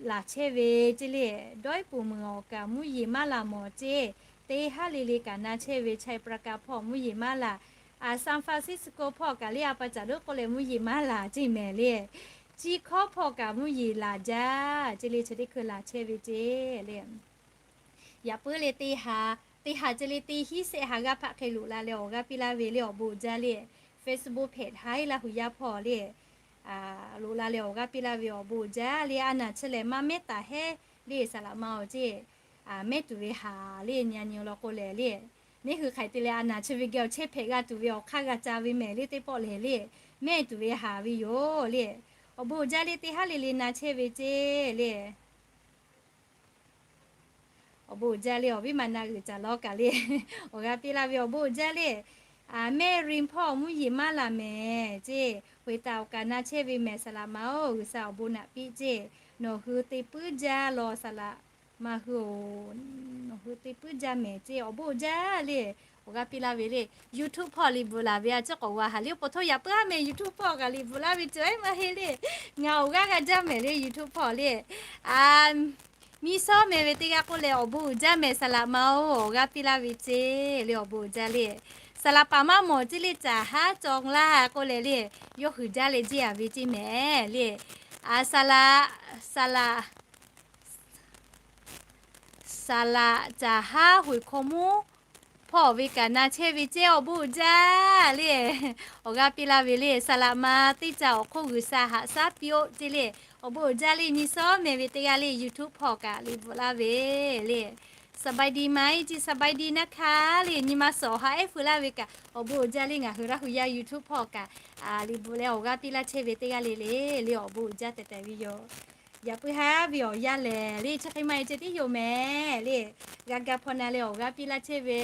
laˬ chehˇ ve ceˇ le. Dawˇ iˉ puˍ meuˍ awˬ kaꞈ mvuhˇ yeˬ maˇ laˬ mawˬ ceˇ. Teˇ haˉ le le kaꞈ na chehˇ ve, Chaˇ Praˍkaˍ hpawˇ mvuhˇ yeˬ maˇ laˬ. San Francisco hpawˇ kaꞈ le, a pa caˍ lo k'oˆ leh mvuhˇ yeˬ maˇ laˬ ceˇ mehˍ le. Chi hkawˇ hpawˇ kaꞈ mvuhˇ yeˬ laˬ jaˇ ceˇ le, chi teˇ hkui laˬ chehˇ ve ceˇ le. Yaꞈ puiˉ le teˇ ha, teˇ ha ceˇ le, teˇ hinˉ sehˆ ha g'aˇ hpaˆ hk'e loꞈ la leh awˬ g'aˇ piˇ laˇ ve le, awˬ bon uiˍ jaˇ le. Facebook hpehꞈ htaˇ Laˇ huˍ yaˇ hpawˇ le, loꞈ la leh awˬ g'aˇ piˇ laˇ ve awˬ bon uiˍ jaˇ le. A naˍ chi lehˬ maˇ mehˉ taˍ heˉ le, saˍ laꞈ ma awˬ ceˇ. Mehˉ tuˬ ve haˍ le, nyi a nyi law k'o lehˬ le, neˇ hui hk'aiˬ te leh a naˍ chi ve geh awˬ chehˇ hpehꞈ g'a tuˬ ve awˬ hk'aˇ g'a ca ve mehˍ le, teˇ pawˆ lehˬ le, mehˉ tuˬ ve haˍ ve yoˬ le. Awˬ bon uiˍ jaˇ le, teˇ haˉ le le na chehˇ ve ceˇ le. Awˬ bon uiˍ jaˇ le, awˬ viˉ ma na g'uiˬ caˍ law kaꞈ le, awˬ g'aˇ piˇ laˇ ve awˬ bon uiˍ jaˇ le. Mehˆ rinˇ hpawˇ mvuhˇ yeˬ maˇ laˬ mehˍ ceˇ, hk'oꞈ e taˍ awˬ kaꞈ na chehˇ ve mehˍ, saˍ laꞈ ma oˬ, G'uiˬsha awˬ bon naꞈ piˇ ceˇ. Nawˬ hui te puiˉ jaˇ law, saˍ laꞈ ma hui oˬ, nawˬ hui te puiˉ jaˇ mehˍ ceˇ, awˬ bon uiˍ jaˇ le. Awˬ g'aˇ piˇ laˇ ve le, YouTube hpawˇ liꞈ bvuhꞈ laˬ ve a ciˉ k'awꞈ g'a haˍ le, awˬ pa htawˇ yaꞈ puiˉ haˉ mehˍ YouTube hpawˇ kaꞈ liꞈ bvuhꞈ laˇ ve cawˬ ehˉ maˇ heˆ le. Ngaˬ awˬ g'aˇ g'a jaˇ mehˍ le, YouTube hpawˇ le. A, miˇ shawˉ mehˍ ve teˇ g'aˇ k'oˆ leh awˬ bon uiˍ jaˇ mehˍ, saˍ laꞈ ma oˬ, awˬ g'aˇ piˇ laˇ ve ceˇ le, awˬ bon uiˍ jaˇ le. Saˍ laꞈ paˍ maˇ mawˬ ceˇ le, caˍ haˉ cawˬ laˇ k'oˆ leh le, yawˇ huiˍ jaˇ leh jeˇ a ve ceˇ mehˍ le. A, saˍ laꞈ, saˍ laꞈ, saˍ laꞈ caˍ haˉ hoꞈ hkawˇ mvuhˇ hpawˇ ve kaꞈ na chehˇ ve ceˇ, awˬ bon uiˍ jaˇ le. Awˬ g'aˇ piˇ laˇ ve le, saˍ laꞈ ma teˇ caˇ awˬ hk'oˆ G'uiˬsha haꞈ shaˉ piˇ oˆ ceˇ le. Awˬ bon uiˍ jaˇ le, nyi shawˉ mehˍ ve teˇ g'aˇ le, YouTube hpawˇ kaꞈ liꞈ bvuhꞈ laˇ ve le. สบายดีไหม ceˇ, สบายดีนะคะ le, nyi ma shawˍ ha ehˉ feu laˇ ve kaꞈ awˬ bon uiˍ jaˇ le. Ngaˬ hui Laˇ huˍ yaˇ YouTube hpawˇ kaꞈ liꞈ bvuhꞈ leh awˬ g'aˇ piˇ laˇ chehˇ ve teˇ g'aˇ le le, le awˬ bon uiˍ jaˇ tehꞈ tehꞈ ve yoˬ. Yaꞈ puiˉ haˉ ve awˬ yanˇ lehˬ le, chi hk'e maˇ e ceh tiˉ yoˬ mehˍ le. G'a ga hpaw na leh awˬ g'aˇ piˇ laˇ chehˇ ve,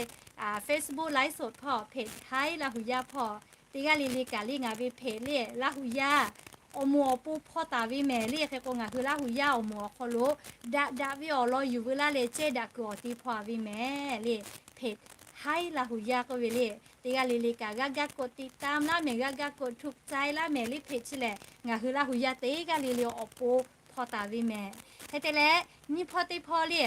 Facebook ไลฟ์สด hpawˇ, เพจ Thai Laˇ huˍ yaˇ hpawˇ, teˇ g'aˇ le le kaꞈ le ngaˬ ve เพจ le Laˇ huˍ yaˇ awˬ moˍ awˬ pon hpaw taˍ ve mehˍ le. Hk'e k'o ngaˬ hui Laˇ huˍ yaˇ awˬ moˍ awˬ hk'aw lo daꞈ daꞈ ve awˬ lawn yuˬ veu laˇ leh cehˇ daꞈ kuiˬ awˬ te hpaw a ve mehˍ le. เพจ Thai Laˇ huˍ yaˇ k'oˆ ve le, teˇ g'aˇ le le kaꞈ g'a ga กดติดตาม laˇ mehˍ, g'a ga กดถูกใจ laˇ mehˍ le. เพจ chi lehˬ ngaˬ hui Laˇ huˍ yaˇ teˇ g'aˇ le le awˬ pon hpaw taˍ ve mehˍ. Hk'e te leh nyiˇ hpawˇ teˇ hpawˇ le,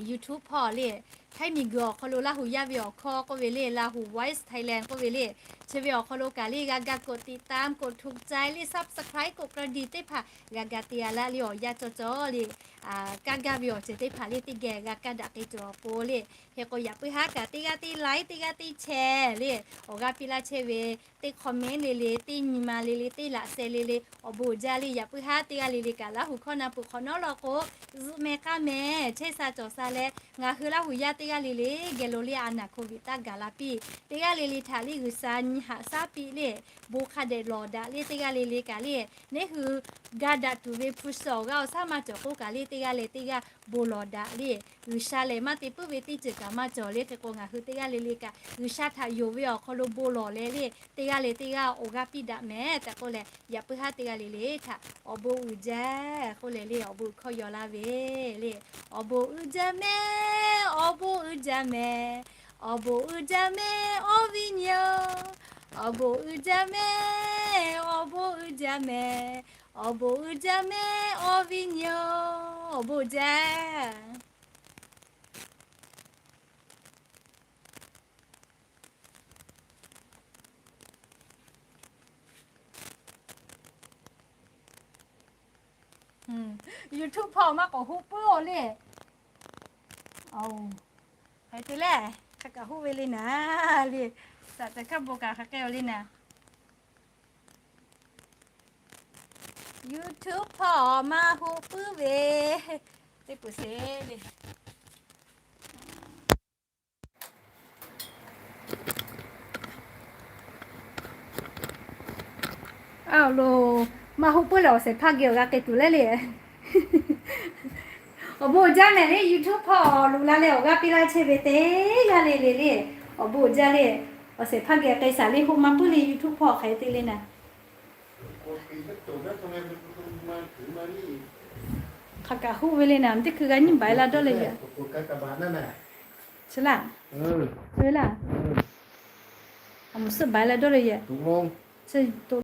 YouTube hpawˇ le, Htaiˇ miˬguiˬ awˬ hk'aw lo Laˇ huˍ yaˇ ve awˬ hkawˇ k'oˆ ve le, Lahu Voice Thailand k'oˆ ve le, chi ve awˬ hk'aw lo kaꞈ le g'a ga กดติดตาม กดถูกใจ le, subscribe กดกระดิ่ง teˇ hpaˍ g'a ga te a laˇ le. Awˬ yanˇ cawˬ cawˬ le, kaˇ gaˇ ve awˬ ceuˬ teˇ hpaˍ le teˇ geh g'a kaˇ daꞈ k'ai tuˬ awˬ pon le, Hk'e k'o, yaꞈ puiˉ haˉ kaꞈ teˇ g'aˇ teˇ like, teˇ g'aˇ teˇ share le, awˬ g'aˇ piˇ laˇ chehˇ ve, teˇ comment le le, teˇ nyi ma le le, teˇ laꞈ sheh le le, awˬ bon uiˍ jaˇ le. Yaꞈ puiˉ haˉ teˇ g'aˇ le le kaꞈ Laˇ huˍ hkawˇ na peuˬ hk'awꞈ nawˉ law k'o, zuhˆ meh k'aˉ meh chehˇ sha cawˬ sha leh, ngaˬ hui Laˇ huˍ yaˇ teˇ g'aˇ le le geh lo le a naˍ hk'oˆ viꞈ taˇ gaˬ la piˇ. Teˇ g'aˇ le le htaꞈ le G'uiˬsha nyi haꞈ shaˉ piˇ le, bon hk'a dehꞈ lawˬ daꞈ le. Teˇ g'aˇ le le kaꞈ le, neˇ hui ga daꞈ tuˬ ve hpu shi awˬ g'aˇ awˬ shaˉ maˇ cawˬ k'oˆ kaꞈ le, teˇ g'aˇ leh teˇ g'aˇ bon lawˬ daꞈ le. G'uiˬsha lehˬ maˇ te puiˉ ve teˇ ceuˬ kaꞈ maˇ cawˬ le. Hk'e k'o, ngaˬ hui teˇ g'aˇ le le kaꞈ G'uiˬsha htaꞈ yonˍ ve awˬ hk'aw lo bon lawˬ leh le, teˇ g'aˇ leh teˇ g'aˇ awˬ g'aˇ piˇ daꞈ meh tehꞈ k'oˆ leh, yaꞈ puiˉ haˉ teˇ g'aˇ le le htaꞈ awˬ bon uiˍ jaˇ k'oˆ leh le, awˬ bon uiˍ hkawˇ yaw laˇ ve le. Awˬ bon uiˍ jaˇ meh, awˬ bon uiˍ jaˇ meh, awˬ bon uiˍ jaˇ meh awˬ viˉ nyi-oˬ. Awˬ bon uiˍ jaˇ meh, awˬ bon uiˍ jaˇ meh, awˬ bon uiˍ jaˇ meh awˬ viˉ nyi-oˬ. Awˬ bon uiˍ jaˇ. YouTube hpawˇ maˇ k'awꞈ hoˆ puiˉ-oˬ le. Hk'e te leh, hk'a kaꞈ hoˆ ve le naˍ le. Saꞈ teh hkaˇ bon kaꞈ hk'a k'ai-o le naˍ. YouTube hpawˇ maˇ hoˆ puiˉ ve, teˇ peuˬ sheˍ le. Aˬ lo, maˇ hoˆ puiˉ leh awˬ shehˍ hpaˇ geh awˬ g'a k'ai tuˬ le le. Awˬ bon uiˍ jaˇ meh le, YouTube hpawˇ loꞈ la leh awˬ g'aˇ piˇ laˇ chehˇ ve teˇ g'aˇ le le le. Awˬ bon uiˍ jaˇ le. Awˬ shehˍ hpaˇ geh k'ai shaˍ le, hoˆ maˇ puiˉ le, YouTube hpawˇ hk'e te le naˍ. Hk'a kaꞈ hoˆ ve le naˍ, teˇ hkui g'a nyiˇ baˬ la dawˇ leh yoˬ. Chi laˇ, chi ve laˇ. Aˬ, mvuhˇ suhˉ baˬ la dawˇ leh yoˬ.